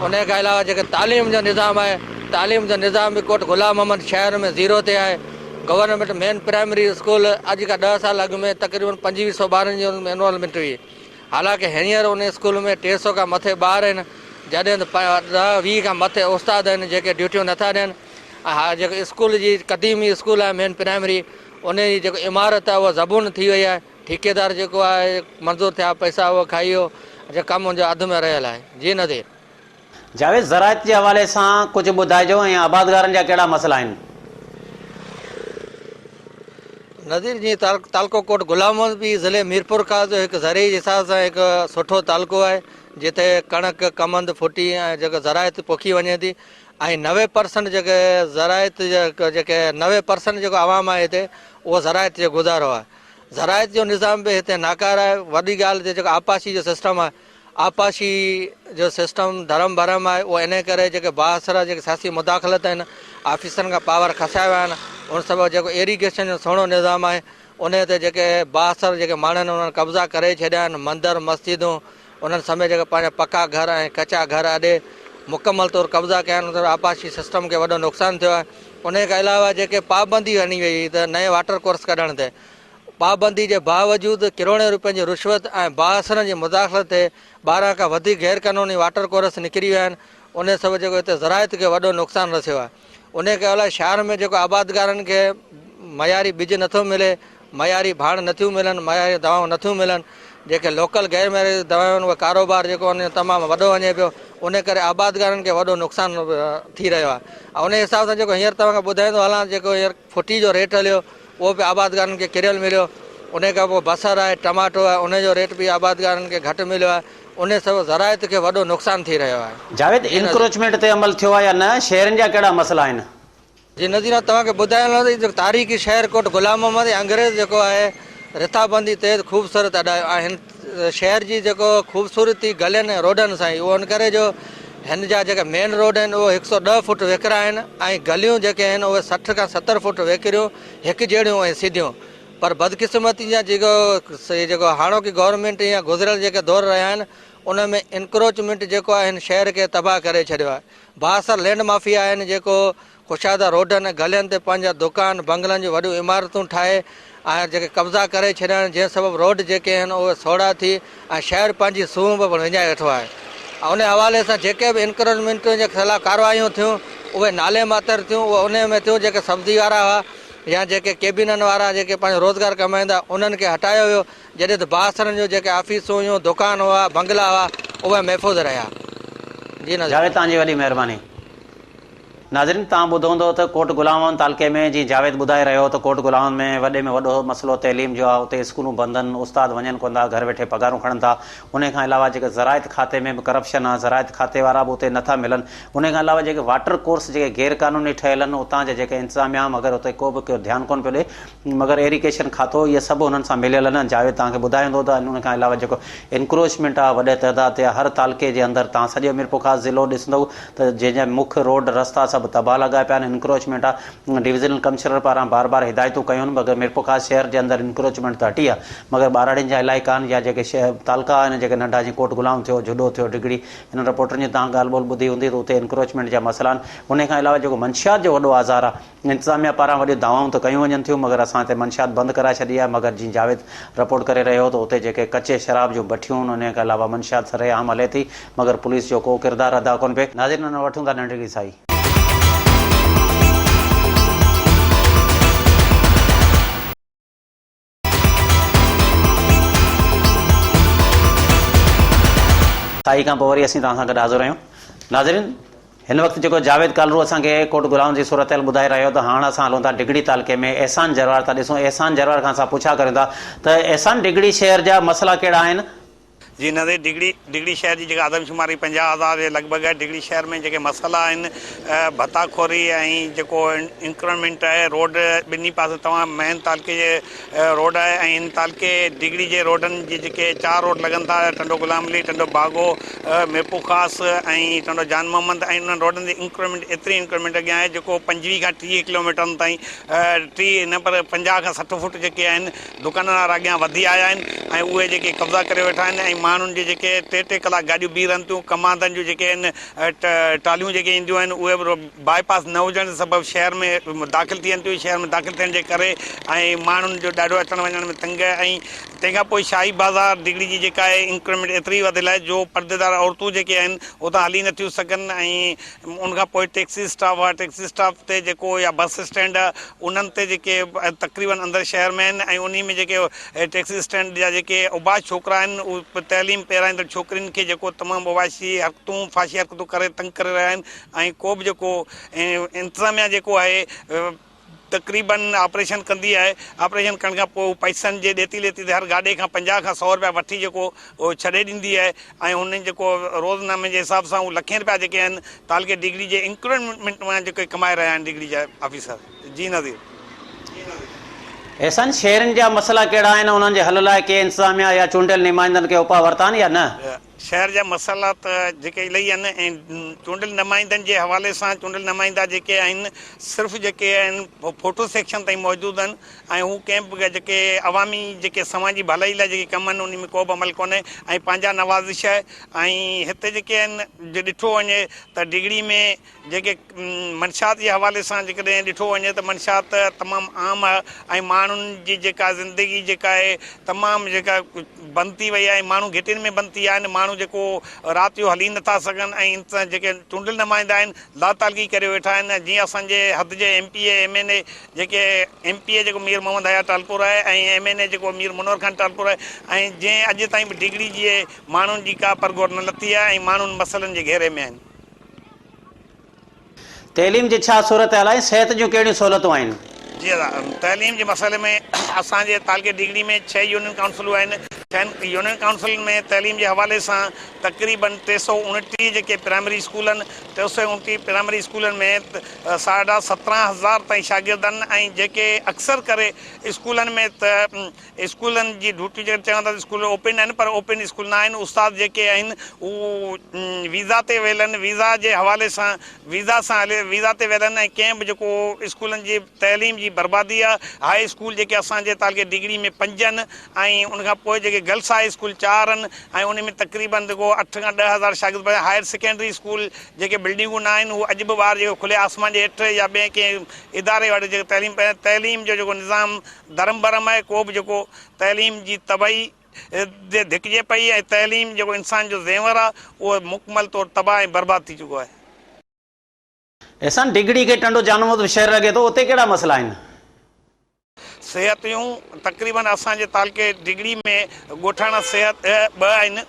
ان کان علاوه جيڪي تعليم جو نظام آهي تعليم جو نظام به ڪوٽ غلام محمد شهر ۾ زيرو تي آهي، گورنمينٽ مين پرائمري اسڪول اڄ کان ڏهه سال اڳ ۾ تقريبن 25 سو ٻارن جي ان ۾ انرولمينٽ هئي. حالانڪه هينئر ان اسڪول ۾ 300 کان مٿي ٻار آهن، جڏهن ته 10 20 کان مٿي استاد آهن جيڪي ڊيوٽيون نٿا ڏين ۽ ها جيڪو اسڪول جي قديمي اسڪول آهي مين پرائمري ان جي جيڪو عمارت آهي اها زبون ٿي وئي آهي ٺيڪيدار جيڪو آهي منظور ٿيا پئسا اهو کائي ويو جيڪو ڪم ان جو اڌ ۾ رهيل آهي جي نظير. جاويد زراعت جي حوالي سان ڪجهه ٻڌائجو ۽ آبادگارن جا ڪهڙا مسئلا آهن؟ نظير جيئن تعلقو ڪوٽ غلام محمد به ضلعي ميرپورخاص جو هڪ زرعي حساب سان هڪ سٺو تعلقو آهي جتي ڪڻڪ، ڪمند، ڦٽي ۽ جيڪو زراعت پوکي وڃي ٿي ۽ 90 پرسنٽ جيڪي زراعت جيڪي 90 پرسنٽ جيڪو عوام آهي هتي اهو زراعت جو گذارو آهي زراعت جو نظام به هتي ناڪاره آهي وڏي ڳالهه جيڪو آبپاشي جو سسٽم آهي آبپاشي جو سسٽم درهم برهم آهي اهو انهي ڪري جيڪي بااثر جيڪي سياسي مداخلت آهن آفيسرن کان پاور کسيا ويا آهن ان سبب جيڪو ايريگيشن جو سهڻو نظام آهي انهي تي جيڪي بااثر جيڪي ماڻهن انهن قبضا ڪري ڇڏيا آهن مندر مسجدون انهن سميت جيڪي پنهنجا پڪا گهر ۽ ڪچا گهر اڏي مڪمل طور قبضا ڪيا آهن ان سبب آبپاشي سسٽم کي وڏو نقصان ٿيو آهي انهي کان علاوه جيڪي پابندي هڻي وئي هئي ته نئين واٽر ڪورس ڪڍڻ تي پابندي جي باوجود ڪروڙين روپين جي رشوت ۽ بااثرن جي مداخلت تي 12 کان وڌيڪ غير قانوني واٽر ڪورس نڪري ويا آهن انهي سبب جيڪو هتي زراعت کي وڏو نقصان رسيو آهي انهي کان علاوه شهر ۾ جيڪو آبادگارن کي معياري ٻج نٿو ملي معياري ڀاڻ نٿيون ملن معياري دوائون نٿيون ملن جيڪي لوڪل غير معياري دوائون آهن اهي ڪاروبار جيڪو انهي جو تمام وڏو وڃي پيو انهي ڪري آبادگارن کي وڏو نقصان ٿي رهيو آهي ۽ انهي حساب سان جيڪو هينئر توهان کي ٻڌائيندو هلان جيڪو هينئر ڦٽي جو ريٽ هليو اهو به آبادگارن کي ڪريل مليو، انهي کان پوء بصر آهي، ٽماٽو آهي، انهي جو ريٽ به آبادگارن کي گهٽ مليو آهي. انهي سبب زراعت کي وڏو نقصان ٿي رهيو آهي. جاويد جي نظير. انڪروچمينٽ تي عمل ٿيو آهي يا نه، شهرين جا ڪهڙا مسئلا آهن؟ جي نظير آئون توهان کي ٻڌايان لڳو ته جيڪو تاريخي شهر ڪوٽ غلام محمد ۽ انگريز جيڪو آهي رٿابندي تحت خوبصورت اڏايو ۽ هن شهر جي جيڪو خوبصورتي گلين ۽ روڊن سان اهو ان ڪري جو هن جا جيڪا مين روڊ آهن اهو هڪ سو ڏهه فوٽ ويڪرا آهن ۽ گليون جيڪي آهن اهي 60 کان 70 فوٽ ويڪريون هڪ جهڙيون ۽ سڌيون پر بدقسمتي جا جيڪو جيڪو هاڻوڪي گورنمينٽ يا گذريل جيڪي دور رهيا آهن ان ۾ انڪروچمينٽ جيڪو آهي هن شهر کي تباهه ڪري ڇڏيو آهي بااثر لينڊ مافيا آهن جيڪو ڪشاده روڊن ۽ گلين تي پنهنجا دڪان، بنگلن جون وڏيون عمارتون ٺاهي ۽ جيڪي قبضا ڪري ڇڏيا آهن جنهن سبب روڊ جيڪي آهن اهي سوڙها ٿي ۽ شهر پنهنجي سونهن به وڃائي ويٺو آهي ۽ انهي حوالي سان جيڪي به انڪروچمينٽن جي خلاف ڪارروايون ٿيون اهي نالي ماتر ٿيون اهي انهي ۾ ٿيون جيڪي سبزي وارا هئا يا جيڪي ڪيبينن وارا جيڪي پنهنجو روزگار ڪمائيندا انهن کي هٽايو ويو جڏهن ته بااثرن جون جيڪي آفيسون هيون، دڪان هئا، بنگلا هئا، اهي محفوظ رهيا. جي ناظرين. جاويد توهان جي وڏي مهرباني. ناظرين توهان ٻڌو هوندو ته ڪوٽ غلام محمد تعلقي ۾ جيئن جاويد ٻڌائي رهيو هو ته ڪوٽ غلام محمد ۾ وڏي ۾ وڏو مسئلو تعليم جو آهي اتي اسڪولون بند آهن استاد وڃن ڪونه ٿا گهر ويٺي پگهارون کڻن ٿا انهي کان علاوه جيڪي زراعت کاتي ۾ به ڪرپشن آهي زراعت کاتي وارا به اتي نٿا ملن انهي کان علاوه جيڪي واٽر ڪورس جيڪي غير قانوني ٺهيل آهن اتان جا جيڪي انتظاميا مگر اتي ڪو به ڌيان ڪونه پيو ڏي مگر ايريگيشن کاتو اهي سڀ انهن سان مليل آهن جاويد توهان کي ٻڌايو هوندو ته ان کان علاوه جيڪو انڪروچمينٽ آهي وڏي تعداد تي آهي هر تعلقي جي اندر توهان سڄو ميرپورخاص ضلعو ڏسندو ته جنهن جا مک روڊ رستا سڀ تباهه لڳا پيا آهن انڪروچمينٽ آهي ڊويزنل ڪمشنر پاران بار بار هدايتون ڪيون آهن مگر ميرپورخاص شهر جي اندر انڪروچمينٽ ته هٽي آهي مگر ٻهراڙين جا علائقا آهن يا جيڪي تعلقا آهن جيڪي ننڍا جيئن ڪوٽ غلام ٿيو جهڏو ٿيو ڊگهڙي انهن رپورٽرن جي توهان ڳالهه ٻولهه ٻڌي هوندي ته اتي انڪروچمينٽ جا مسئلا آهن انهي کان علاوه جيڪو منشيات جو وڏو آزار آهي انتظاميا پاران وڏيون دعوائون ته ڪيون وڃن ٿيون مگر اسان هتي منشيات بند ڪرائي ڇڏي آهي مگر جيئن جاويد رپورٽ ڪري رهيو هو ته اتي جيڪي ڪچي شراب جون بٺيون آهن انهي کان علاوه منشيات سري عام هلي ٿي مگر پوليس جو ڪو ڪردار ادا ڪونه پئي ناظرين هاڻ وٺون ٿا ننڍڙي سائي. سائي کان پوء وري اسين توهان سان گڏ حاضر آهيون. ناظرين هن وقت جيڪو جاويد ڪالرو اسان کي ڪوٽ غلام جي صورتحال ٻڌائي رهيو ته هاڻ اسان هلون ٿا ڊگهڙي تعلقي ۾ احسان جروار ٿا ڏسون احسان جروار کان اسان پڇا ڪريون ٿا ته احسان ڊگهڙي شهر جا مسئلا ڪهڙا آهن؟ جي نظير ڊگهڙي ڊگهڙي شهر جي جيڪا آدمشماري 50 هزار جي لڳ ڀڳ آهي ڊگهڙي شهر ۾ جيڪي مسئلا آهن ڀتا خوري ۽ جيڪو انڪرومينٽ آهي روڊ ٻنهي پاسن توهان مين تعلقي جي روڊ آهي ۽ هن تعلقي ڊگهڙي جي روڊن جي جيڪي چار روڊ لڳن ٿا ٽنڊو غلام علي، ٽنڊو باگو، ميرپورخاص ۽ ٽنڊو جان محمد ۽ انهن روڊن جي انڪرومينٽ ايتري انڪرومينٽ اڳيان آهي جيڪو 25 کان 30 ڪلوميٽرن تائين 30 نه پر 50 کان 60 فوٽ جيڪي آهن دڪانن وارا اڳيان وڌي آيا آهن ۽ اهي جيڪي قبضا ڪري ويٺا آهن ۽ ماڻهن جي جيڪي ٽي ٽي ڪلاڪ گاڏيون بيهي رهن ٿيون ڪماندن جون جيڪي آهن ٽاليون جيڪي اينديون آهن اهي به باء پاس نه هجڻ جي سبب شهر ۾ داخل ٿين ٿيون شهر ۾ داخل ٿيڻ جي ڪري ۽ ماڻهن جو ڏاڍو اچڻ وڃڻ ۾ تنگ ۽ تنهن کان پوء شاهي بازار ڊگهڙي جي جيڪا آهي انڪريمينٽ ايتري وڌيل آهي جو پرديدار عورتون جيڪي آهن اتان هلي نٿيون سگهن ۽ ان کان پوء ٽيڪسي اسٽاپ آهي ٽيڪسي اسٽاپ تي جيڪو يا بس اسٽينڊ آهي انهن تي جيڪي تقريبن اندر شهر ۾ آهن ۽ انهي ۾ جيڪي ٽيڪسي اسٽينڊ جا جيڪي اوباش ڇوڪرا آهن اهي تعليم پرائيندڙ ڇوڪرين کي جيڪو تمام اوباشي حرڪتون فحاشي حرڪتون ڪري تنگ ڪري رهيا آهن ۽ ڪو به جيڪو انتظاميا جيڪو آهي تقريبن آپريشن ڪندي آهي آپريشن ڪرڻ کان پوء پئسن جي ڏيتي ليتي تي هر گاڏي کان 50 کان 100 روپيا وٺي جيڪو اهو ڇڏي ڏيندي آهي ۽ هنن جيڪو روزنامي جي حساب سان هو لکين روپيا جيڪي آهن تعلقي ڊگهڙي جي انڪريمينٽ مان جيڪي ڪمائي رهيا آهن ڊگهڙي جا آفيسر جي نظير. احسان شهرين جا مسئلا ڪهڙا آهن انهن جي حل لاء ڪي انتظاميا يا چونڊيل نمائندن ڪي اپاء ورتا آهن يا نه؟ شهر جا مسئلا ته جيڪي الائي آهن ۽ چونڊيل نمائندن جي حوالي سان چونڊيل نمائندا جيڪي آهن صرف جيڪي آهن فوٽو سيڪشن تائين موجود آهن ۽ هو ڪنهن به جيڪي عوامي جيڪي سماجي ڀلائي لاء جيڪي ڪم آهن انهي ۾ ڪو به عمل ڪونهي ۽ پنهنجا نوازش آهي ۽ هتي جيڪي آهن جي ڏٺو وڃي ته ڊگهڙي ۾ جيڪي منشيات جي حوالي سان جيڪڏهن ڏٺو وڃي ته منشيات تمام عام آهي ۽ ماڻهن جي جيڪا زندگي جيڪا آهي تمام جيڪا بند ٿي وئي آهي ماڻهو گهٽين ۾ بند ٿي ويا آهن ماڻهو جيڪو رات جو هلي نٿا سگهن ۽ جيڪي چونڊيل نمائندا آهن لاتعلقي ڪري ويٺا آهن جيئن اسان جي حد جي M P A M N A جيڪي ايم پي اي جيڪو مير محمد حيات ٽالپور آهي ۽ ايم اين اي جيڪو مير منور خان ٽالپور آهي ۽ جنهن اڄ تائين به ڊگهڙي جي ماڻهن جي ڪا پرگهور نه لٿي آهي ۽ ماڻهن مسئلن جي گهيري ۾ آهن. تعليم جي ڇا صورتحال آهي، صحت جون ڪهڙيون سهولتون آهن؟ جي ادا تعليم جي مسئلي ۾ اسان جي تعلقي ڊگهڙي ۾ ڇهه يونين ڪائونسلون آهن ڇهن يونين ڪائونسلن ۾ تعليم جي حوالي سان تقريبن 329 جيڪي پرائمري اسڪول آهن 329 پرائمري اسڪولن ۾ ساڍا 17 هزار تائين شاگرد آهن ۽ جيڪي اڪثر ڪري اسڪولن ۾ ته اسڪولن جي ڊيوٽي جيڪڏهن چون ٿا ته اسڪول اوپن آهن پر اوپن اسڪول نه آهن استاد جيڪي آهن هو ويزا تي ويل آهن ويزا جي حوالي سان ويزا سان هلي ويزا تي ويل آهن ۽ ڪنهن به جيڪو اسڪولن جي تعليم جي بربادي آهي هاء اسڪول جيڪي اسان جي تعلقي ڊگهڙي ۾ پنج آهن ۽ ان کان پوء جيڪي گرلس هاء اسڪول چار آهن ۽ ان ۾ تقريبن جيڪو اٺ کان 10,000 شاگرد پڙهن هائر سيڪنڊري اسڪول جيڪي بلڊنگون نه آهن هو اڄ به ٻار جيڪو کلي آسمان جي هيٺ يا ٻئي ڪنهن اداري وٽ جيڪو تعليم تعليم جو جيڪو نظام درم برهم آهي ڪو به جيڪو تعليم جي تباهي تي ڌڪجي پئي ۽ تعليم جيڪو انسان جو زيور آهي اهو مڪمل طور تباهه ۽ برباد ٿي چڪو آهي. احسان ڊگهڙي کي ٽنڊو جانومد به شهر لڳي ٿو اتي ڪهڙا مسئلا آهن؟ صحت جون تقريبن اسان جي تعلقي ڊگهڙي ۾ ڳوٺاڻا صحت ٻه آهن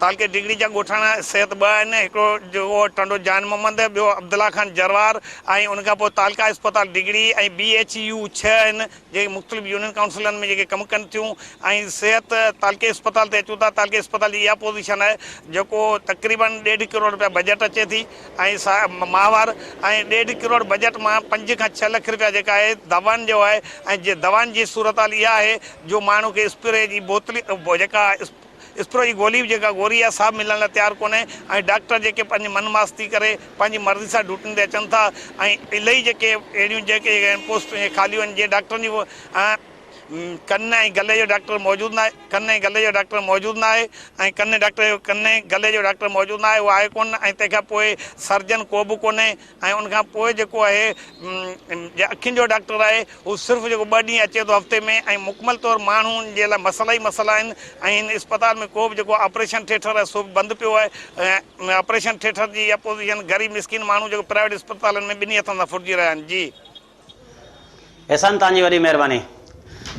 تعلقي ڊگهڙي جا ڳوٺاڻا صحت ٻه آهن هڪڙو جيڪو ٽنڊو جان محمد ٻيو عبدالله خان جروار ۽ ان کان پوء تعلقه اسپتال ڊگهڙي ۽ بي ايڇ يو ڇهه آهن جيڪي مختلف يونين ڪائونسلن ۾ جيڪي ڪم ڪن ٿيون ۽ صحت تعلقي اسپتال تي اچون ٿا تعلقي اسپتال جي اها پوزيشن آهي جيڪو تقريبن ڏيڍ ڪروڙ رپيا بجيٽ اچي ٿي ۽ ماهوار ۽ ڏيڍ ڪروڙ بجيٽ مان 5 کان 6 لک رپيا جيڪا آهي دوائن جو آهي ۽ دوائن جي صورتحال اها آهي جو ماڻهو کي اسپري جي بوتل جيڪا اسپرو جي گولي به جيڪا گوري آهي سا به ملڻ لاء تيار ڪونهي ۽ ڊاڪٽر جيڪي پنهنجي من ماستي ڪري پنهنجي مرضي سان ڊيوٽين تي اچن ٿا ۽ الائي جيڪي اهڙيون جيڪي پوسٽون خاليون آهن جيئن ڊاڪٽرن جي ڪن ۽ گلي جو ڊاڪٽر موجود ناهي ڪن ۽ گلي جو ڊاڪٽر موجود ناهي ۽ ڪن ڊاڪٽر جو ڪن ۽ گلي جو ڊاڪٽر موجود ناهي اهو آهي ڪونه ۽ تنهن کان پوء سرجن ڪو به ڪونهي ۽ ان کان پوء جيڪو آهي اکين جو ڊاڪٽر آهي هو صرف جيڪو ٻه ڏينهن اچي ٿو هفتي ۾ ۽ مڪمل طور ماڻهن جي لاء مسئلا ئي مسئلا آهن ۽ هن اسپتال ۾ ڪو به جيڪو آپريشن ٿيٽر آهي سو به بند پيو آهي ۽ آپريشن ٿيٽر جي اها پوزيشن غريب مسڪين ماڻهو جيڪو پرائيويٽ اسپتالن ۾ ٻنهي هٿن سان ڦرجي رهيا آهن جي. احسان توهان جي وڏي مهرباني.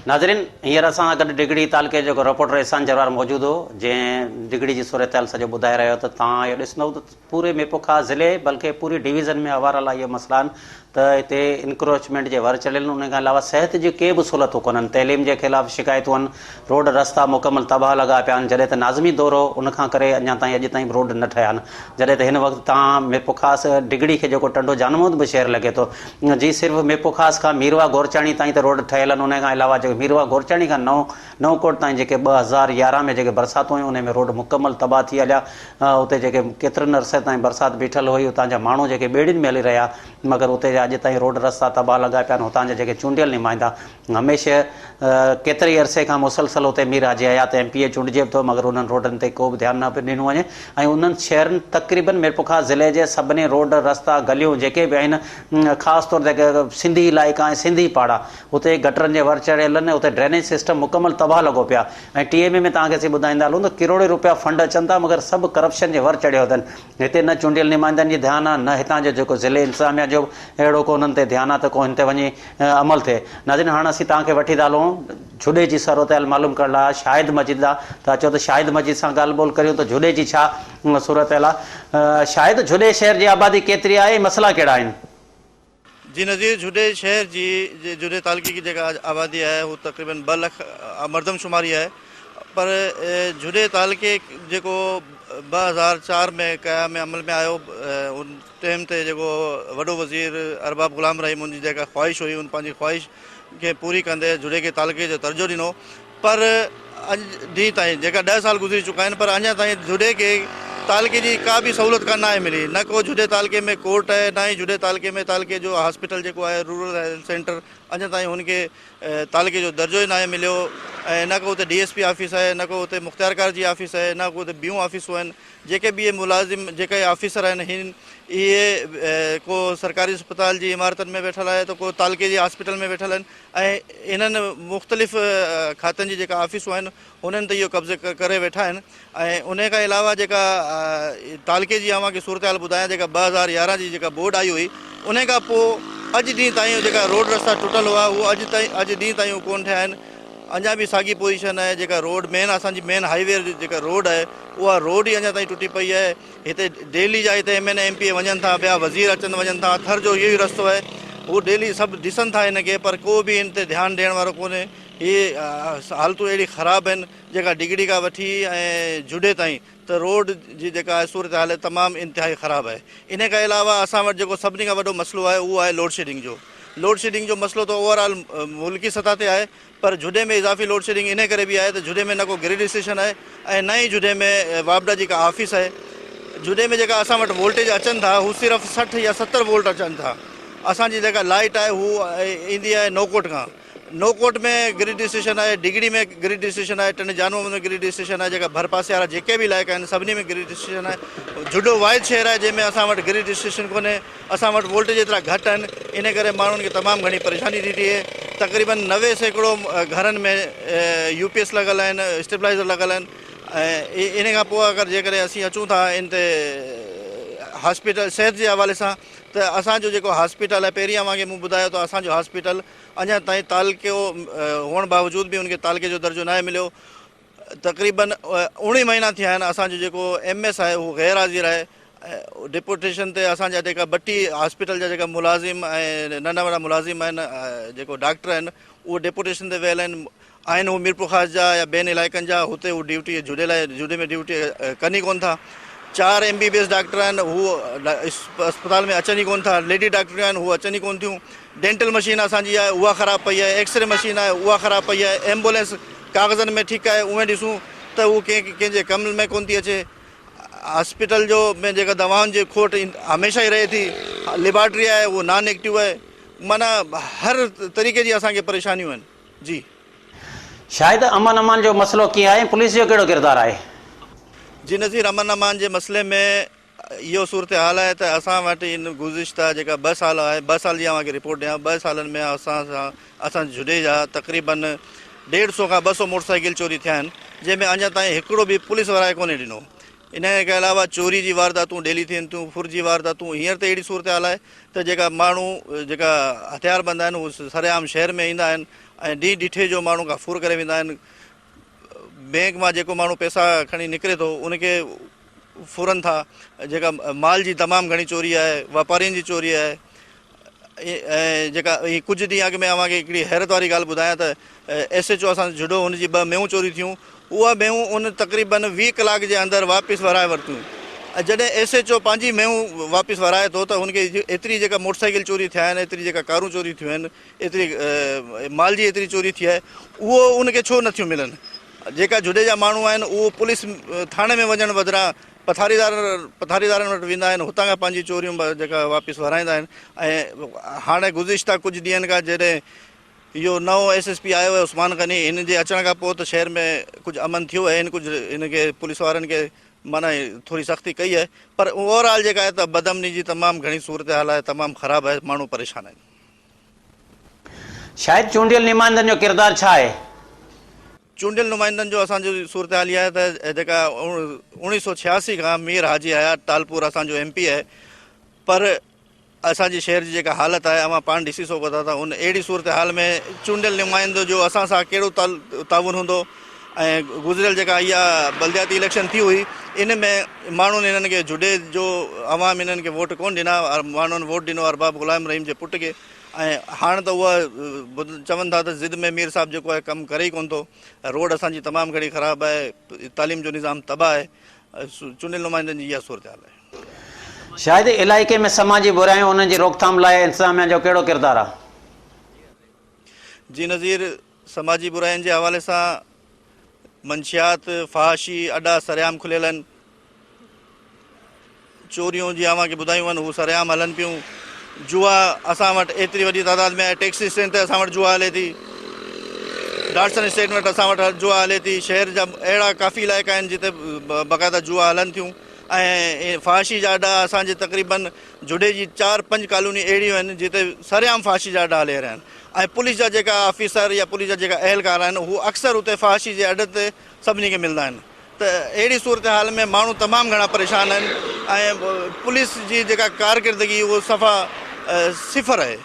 ناظرين هينئر اسان سان گڏ ڊگهڙي تعلقي جو رپورٽر احسان جروار موجود هو جنهن ڊگهڙي جي صورتحال سڄو ٻڌائي رهيو ته توهان اهو ڏسندو ته پوري ميرپورخاص ضلعي بلڪه پوري ڊويزن ۾ اوور آل اهي مسئلا آهن ته هتي انڪروچمينٽ جي ور چڙهيل آهن ان کان علاوه صحت جون ڪي به سهولتون ڪونهن تعليم جي خلاف شڪايتون آهن روڊ رستا مڪمل تباهه لڳا پيا آهن جڏهن ته ناظمي دور هو ان کان ڪري اڃا تائين اڄ تائين به روڊ نه ٺهيا آهن جڏهن ته هن وقت تان ميرپورخاص ڊگهڙي کي جيڪو ٽنڊو جان محمد به شهر لڳي ٿو جي صرف ميرپورخاص کان ميرواهه گورچاڻي تائين ته روڊ ٺهيل آهن ان کان علاوه جيڪو ميرواهه گورچاڻي کان نئون نئون ڪوٽ تائين جيڪي 2011 ۾ جيڪي برساتون هيون انهي ۾ روڊ مڪمل تباهه ٿي هليا اتي جيڪي ڪيترن عرصي تائين برسات بيٺل هئي اتان جا ماڻهو جيڪي ٻيڙين ۾ هلي رهيا مگر اتي جا اڄ تائين روڊ رستا تباهه لڳا پيا آهن هتان جا جيڪي چونڊيل نمائندا هميشه ڪيتري عرصي کان مسلسل اتي Mir Haji Hayat M P A چونڊجي به ٿو مگر انهن روڊن تي ڪو به ڌيان نه پيو ڏنو وڃي ۽ انهن شهرن تقريبن ميرپورخاص ضلعي جي سڀني روڊ رستا گليون جيڪي به آهن خاص طور تي سنڌي علائقا ۽ سنڌي پاڙا اتي گٽرن جي ور چڙهيل آهن اتي ڊرينيج سسٽم مڪمل تباهه لڳو پيو آهي ۽ ٽي ايم اي ۾ توهان کي اسين ٻڌائيندا هلون ته ڪروڙين روپيا فنڊ اچن ٿا مگر سڀ ڪرپشن جي ور چڙهيو اٿن هتي نه چونڊيل نمائندن جي ڌيان آهي نه هتان جو جيڪو ضلعي انتظاميا جو اهڙو ڪو انهن تي ڌيان آهي ته ڪو هن تي وڃي عمل ٿئي ناظرين هاڻ اسين توهان کي وٺي ٿا هلون جهڏي جي صورتحال معلوم ڪرڻ لاء شاهد مجيد ڏانهن ته اچو ته شاهد مجيد سان ڳالهه ٻولهه ڪريون ته جهڏي جي ڇا صورتحال آهي شاهد جهڏي شهر جي آبادي ڪيتري آهي ۽ مسئلا ڪهڙا آهن. جي نظير جهڏي شهر جي جهڏي تعلقي جي جيڪا آبادي آهي هو تقريبن 2 لک مردم شماري آهي پر جهڏي تعلقي جيڪو 2004 ۾ قيام عمل ۾ آيو ان ٽيم تي جيڪو وڏو وزير ارباب غلام رحيم ان جي جيڪا خواهش هئي ان پنهنجي خواهش کي پوري ڪندي جهڏي کي تعلقي جو درجو ڏنو پر اڄ ڏينهن تائين جيڪا 10 سال گذري چڪا آهن پر اڃا تائين جهڏي کي تعلقي جي ڪا به سهولت ڪا ناهي ملي نه ڪو جهڏي تعلقي ۾ ڪورٽ آهي نه ئي جهڏي تعلقي ۾ تعلقي جو هاسپيٽل جيڪو آهي رورل هيلٿ سينٽر اڃا تائين هن کي تعلقي جو درجو ئي ناهي مليو ۽ نه ڪو اتي ڊي ايس پي آفيس آهي نه ڪو اتي مختيارڪار جي آفيس آهي نه ڪو اتي ٻيون آفيسون آهن جيڪي به اهي ملازم جيڪي آفيسر آهن هن اهي ڪو سرڪاري اسپتال جي عمارتن ۾ ويٺل آهي ته ڪو تعلقي جي هاسپيٽل ۾ ويٺل آهن ۽ انهن مختلف کاتن جي جيڪا آفيسون آهن انهن تي اهو قبضي ڪري ويٺا آهن ۽ انهي کان علاوه جيڪا تعلقي جي اوهان کي صورتحال ٻڌايان جيڪا 2011 جي جيڪا بورڊ آئي هئي انهي کان پوء اڄ ڏينهن تائين جيڪا روڊ رستا ٽٽل هئا اهو اڄ تائين اڄ ڏينهن تائين اهو ڪونه ٺهيا آهن اڃا به ساڳي پوزيشن آهي جيڪا روڊ مين اسان جي مين هائي وي جيڪا روڊ آهي اها روڊ ئي اڃا تائين ٽٽي پئي آهي هتي ڊيلي جا هتي M N A M P A وڃن ٿا ٻيا وزير اچن وڃن ٿا ٿر جو اهو ئي رستو آهي هو ڊيلي سڀ ڏسن ٿا هن کي پر ڪو به هن تي ڌيان ڏيڻ وارو ڪونهي هي حالتون اهڙي خراب آهن جيڪا ڊگهڙي کان وٺي ۽ جهڏي تائين ته روڊ جي جيڪا آهي صورتحال تمام انتهائي خراب آهي. انهي کان علاوه اسان وٽ جيڪو سڀني کان وڏو مسئلو آهي اهو آهي لوڊشيڊنگ جو. لوڊشيڊنگ جو مسئلو ته اوور آل ملڪي سطح تي آهي پر جهڏي ۾ اضافي لوڊشيڊنگ انهي ڪري به آهي ته جهڏي ۾ نه ڪو گرڊ اسٽيشن آهي ۽ نه ئي جهڏي ۾ واپڊا جي ڪا آفيس آهي. جهڏي ۾ جيڪا اسان وٽ وولٽيج اچن ٿا هو صرف 60 يا 70 وولٽ اچن ٿا. اسان جي جيڪا لائيٽ آهي هو ايندي آهي نوڪوٽ کان. نوڪوٽ ۾ گرڊ اسٽيشن آهي، ڊگهڙي ۾ گرڊ اسٽيشن آهي، ٽنڊي جان محمد ۾ گرڊ اسٽيشن آهي، جيڪا ڀرپاسي وارا جيڪي به علائقا آهن سڀني ۾ گرڊ اسٽيشن آهي. جهڏو واحد شهر آهي جنهن ۾ اسان وٽ گرڊ اسٽيشن ڪونهي، اسان وٽ وولٽيج ايترا گهٽ آهن ان ڪري ماڻهن کي تمام گهڻي پريشاني ٿي ٿئي. تقريبن 90% گهرن ۾ يو پي ايس لڳل آهن، اسٽيبلائيزر لڳل آهن ۽ ان کان پوء اگر جيڪڏهن اسين اچون ٿا ان تي هاسپيٽل صحت جي حوالي سان ته اسان جو جيڪو هاسپيٽل آهي پهرين اوهان کي مون ٻڌايو ته اسان جو هاسپيٽل اڃا تائين تعلقو هئڻ باوجود به ان کي تعلقي جو درجو ناهي مليو تقريبن اوڻيهه مهينا ٿيا آهن اسان جو جيڪو ايم ايس آهي اهو غير حاضر آهي ڊپوٽيشن تي اسان جا جيڪا ٻٽي هاسپيٽل جا جيڪا ملازم ۽ ننڍا وڏا ملازم آهن جيڪو ڊاڪٽر آهن اهو ڊپوٽيشن تي ويل آهن آهن هو ميرپورخاص جا يا ٻين علائقن جا هتي هو ڊيوٽي جهڏي لاء جهڏي ۾ ڊيوٽي ڪن ئي ڪونه ٿا. چار M B B S doctor آهن هو اسپتال ۾ اچن ئي ڪونه ٿا. ليڊي ڊاڪٽريون آهن هو اچن ئي ڪونه ٿيون. ڊينٽل مشين اسان جي آهي اها خراب پئي آهي. ايڪسري مشين آهي اها خراب پئي آهي. ايمبولينس ڪاغذن ۾ ٺيڪ آهي اونئن ڏسون ته هو ڪنهن ڪنهن جي ڪم ۾ ڪونه ٿي اچي. هاسپيٽل جو ۾ جيڪا دوائن جي کوٽ هميشه ئي رهي ٿي. ليبارٽري آهي اهو نان ايڪٽو آهي. معنيٰ هر طريقي جي اسان کي پريشانيون آهن. جي. شاهد امن امان جو مسئلو ڪيئن آهي ۽ پوليس جو ڪهڙو ڪردار آهي؟ جي نظير امن امان جي مسئلي ۾ اهو صورتحال آهي ته اسان وٽ ان گذشته جيڪا ٻه سال آهي ٻه سال جي اوهان کي رپورٽ ڏيان ٻه سالن ۾ اسان سان اسان جهڏي جا تقريبن ڏيڍ سو کان 200 موٽر سائيڪل چوري ٿيا آهن جنهن ۾ اڃا تائين هڪڙو به پوليس وارائي ڪونهي ڏنو ان کان علاوه چوري جي وارداتون ڊيلي ٿين ٿيون ڦر جي وارداتون هينئر ته اهڙي صورتحال آهي ته جيڪا ماڻهو جيڪا هٿيار بند آهن هو سرعام شهر ۾ ايندا آهن ۽ ڏينهن ڏٺي جو ماڻهو کان ڦر ڪري ويندا آهن بينڪ مان جيڪو ماڻهو پئسا کڻي نڪري ٿو ان کي ڦرن ٿا جيڪا مال جي تمام گهڻي چوري آهي واپارين جي چوري آهي ۽ جيڪا هي ڪجهه ڏينهن اڳ ۾ اوهان کي هڪڙي حيرت واري ڳالهه ٻڌايان ته ايس ايڇ او اسان جھڏو هن جي ٻه مينهون چوري ٿيون اها مينهون ان تقريبن 20 ڪلاڪ جي اندر واپس ورائي ورتيون ۽ جڏهن ايس ايڇ او پنهنجي مينهون واپس ورائي ٿو ته هن کي ايتري جيڪا موٽر سائيڪل چوري ٿيا آهن ايتري جيڪا ڪارون چوري ٿيون آهن ايتري مال جي ايتري چوري ٿي آهي اهو ان کي ڇو نٿيون ملن جيڪا جھڏي جا ماڻهو آهن اهو پوليس ٿاڻي ۾ وڃڻ بدران پٿاريدار پٿاريدارن وٽ ويندا آهن هتان کان پنهنجي چوريون جيڪا واپس ورائيندا آهن ۽ هاڻي گذشته ڪجهه ڏينهن کان جڏهن اهو نئون ايس ايس پي آيو آهي عثمان غني هن جي اچڻ کان پوء ته شهر ۾ ڪجهه امن ٿيو آهي هن ڪجهه هن کي پوليس وارن کي معنيٰ ٿوري سختي ڪئي آهي پر اوور آل جيڪا آهي ته بدامني جي تمام گهڻي صورتحال آهي تمام خراب آهي ماڻهو پريشان آهن. شاهد چونڊيل نمائندن جو ڪردار ڇا آهي؟ چونڊيل نمائندن جو اسان جو صورتحال اها آهي ته جيڪا 1986 کان مير حاجي حيات ٽالپور اسان جو ايم پي آهي پر اسان جي شهر جي جيڪا حالت آهي اوهان پاڻ ڏسي سگهو ٿا ته ان اهڙي صورتحال ۾ چونڊيل نمائندو جو اسان سان ڪهڙو تعاون هوندو ۽ گذريل جيڪا اها بلدياتي اليڪشن ٿي هئي ان ۾ ماڻهن انهن کي جهڏي جو عوام انهن کي ووٽ ڪونه ڏنا ماڻهن ووٽ ڏنو ارباب غلام رحيم جي پٽ کي ۽ هاڻ ته اها چون ٿا ته ضد ۾ مير صاحب جيڪو آهي ڪم ڪري ئي ڪونه ٿو روڊ اسان جي تمام گهڻي خراب آهي تعليم جو نظام تباهه آهي چونڊيل نمائندن جي اها صورتحال آهي. شاهد علائقي ۾ سماجي برايون انهن جي روڪٿام لاء انتظاميا جو ڪهڙو ڪردار آهي؟ جي نظير سماجي براين جي حوالي سان منشيات، فحاشي اڏا سرعام کليل آهن، چوريون جيئن اوهان کي ٻڌايون آهن هو سرعام هلن پيون، جوا اسان وٽ ايتري وڏي تعداد ۾ آهي، ٽيڪسي اسٽينڊ تي اسان وٽ جوا هلي ٿي، ڊاٽسن اسٽينڊ وٽ اسان وٽ جوا هلي ٿي، شهر جا اهڙا ڪافي علائقا آهن جتي باقاعده جوا هلن ٿيون ۽ فحاشي جا اڏا اسان جي تقريبن جهڏي جي چار پنج ڪالوني اهڙيون آهن جتي سرعام فحاشي جا اڏا هلي رهيا آهن ۽ پوليس جا جيڪا آفيسر يا پوليس جا جيڪا اهلڪار آهن هو اڪثر اتي فحاشي جي اڏن تي سڀني کي ملندا آهن ته اهڙي صورتحال ۾ ماڻهو تمام گهڻا پريشان آهن ۽ پوليس جي جيڪا ڪارڪردگي اهو صفا صفر آهي.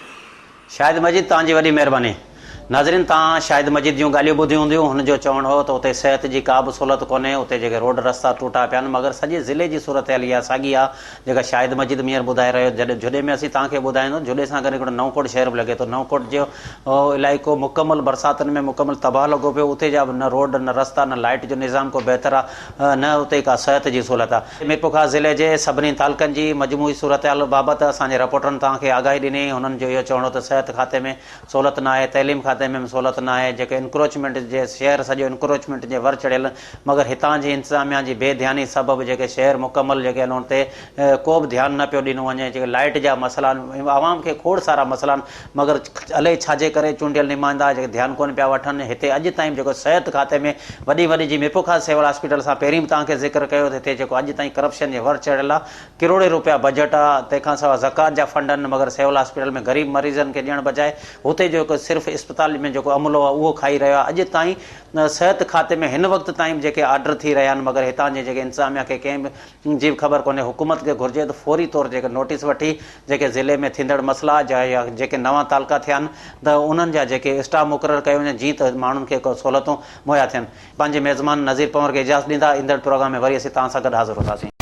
شاهد مجيد توهان جي وڏي مهرباني. ناظرين توهان شاهد مجيد جون ڳالهيون ٻڌيون هونديون، هن جو چوڻ هو ته اتي صحت جي ڪا به سهولت ڪونهي، اتي جيڪي روڊ رستا ٽوٽا پيا آهن، مگر سڄي ضلعي جي صورتحال اها ساڳي آهي جيڪا شاهد مجيد مينهر ٻڌائي رهيو، جڏهن جهڏي ۾ اسين توهان کي ٻڌايون ته جهڏي سان گڏ هڪڙو نئون ڪوٽ شهر به لڳي ٿو، نئون ڪوٽ جو علائقو مڪمل برساتن ۾ مڪمل تباهه لڳو پيو، اتي جا به نه روڊ نه رستا نه لائيٽ جو نظام ڪو بهتر آهي نه اتي ڪا صحت جي سهولت آهي. ميرپورخاص ضلعي جي سڀني تعلقن جي مجموعي صورتحال بابت اسان جي رپورٽرن توهان کي آگاهي ڏني، هنن جو اهو چوڻ هو ته صحت کاتي ۾ سهولت ناهي، تعليم کاتي ۾ به سهولت ناهي، جيڪي انڪروچمينٽ جي شهر سڄو انڪروچمينٽ جي ور چڙهيل مگر هتان جي انتظاميا جي بي ڌياني سبب جيڪي شهر مڪمل جيڪي آهن ان تي ڪو به ڌيان نه پيو ڏنو وڃي جيڪي لائيٽ جا مسئلا آهن عوام کي کوڙ سارا مسئلا آهن مگر الائي ڇاجي ڪري چونڊيل نمائندا جيڪي ڌيان ڪونه پيا وٺن هتي اڄ تائين جيڪو صحت کاتي ۾ وڏي وڏي جي ميرپورخاص سول هاسپيٽل سان پهرين به توهان کي ذڪر ڪيو ته هتي جيڪو اڄ تائين ڪرپشن جي ور چڙهيل آهي ڪروڙين روپيا بجيٽ آ تنهن کان سواء زڪوات جا فنڊ آهن مگر سول هاسپيٽل ۾ غريب مريضن کي ڏيڻ بجاء هتي جو هڪ صرف اسپتال ۾ جيڪو عملو آ اهو کائي رهيو آ اڄ تائين صحت کاتي ۾ هن وقت تائين به جيڪي آرڊر ٿي رهيا آهن مگر هتان جي جيڪي انتظاميا کي ڪنهن به جي به خبر ڪونهي حڪومت کي گهرجي ته فوري طور جيڪي نوٽيس وٺي جيڪي ضلعي ۾ ٿيندڙ مسئلا يا جيڪي نوان تعلقا ٿيا آهن ته انهن جا جيڪي اسٽاف مقرر ڪيو وڃن جيئن ته ماڻهن کي سهولتون مهيا ٿين پنهنجي ميزبان نذير پنهور کي اجازت ڏيندا ايندڙ پروگرام ۾ وري اسين توهان سان گڏ حاضر هونداسين.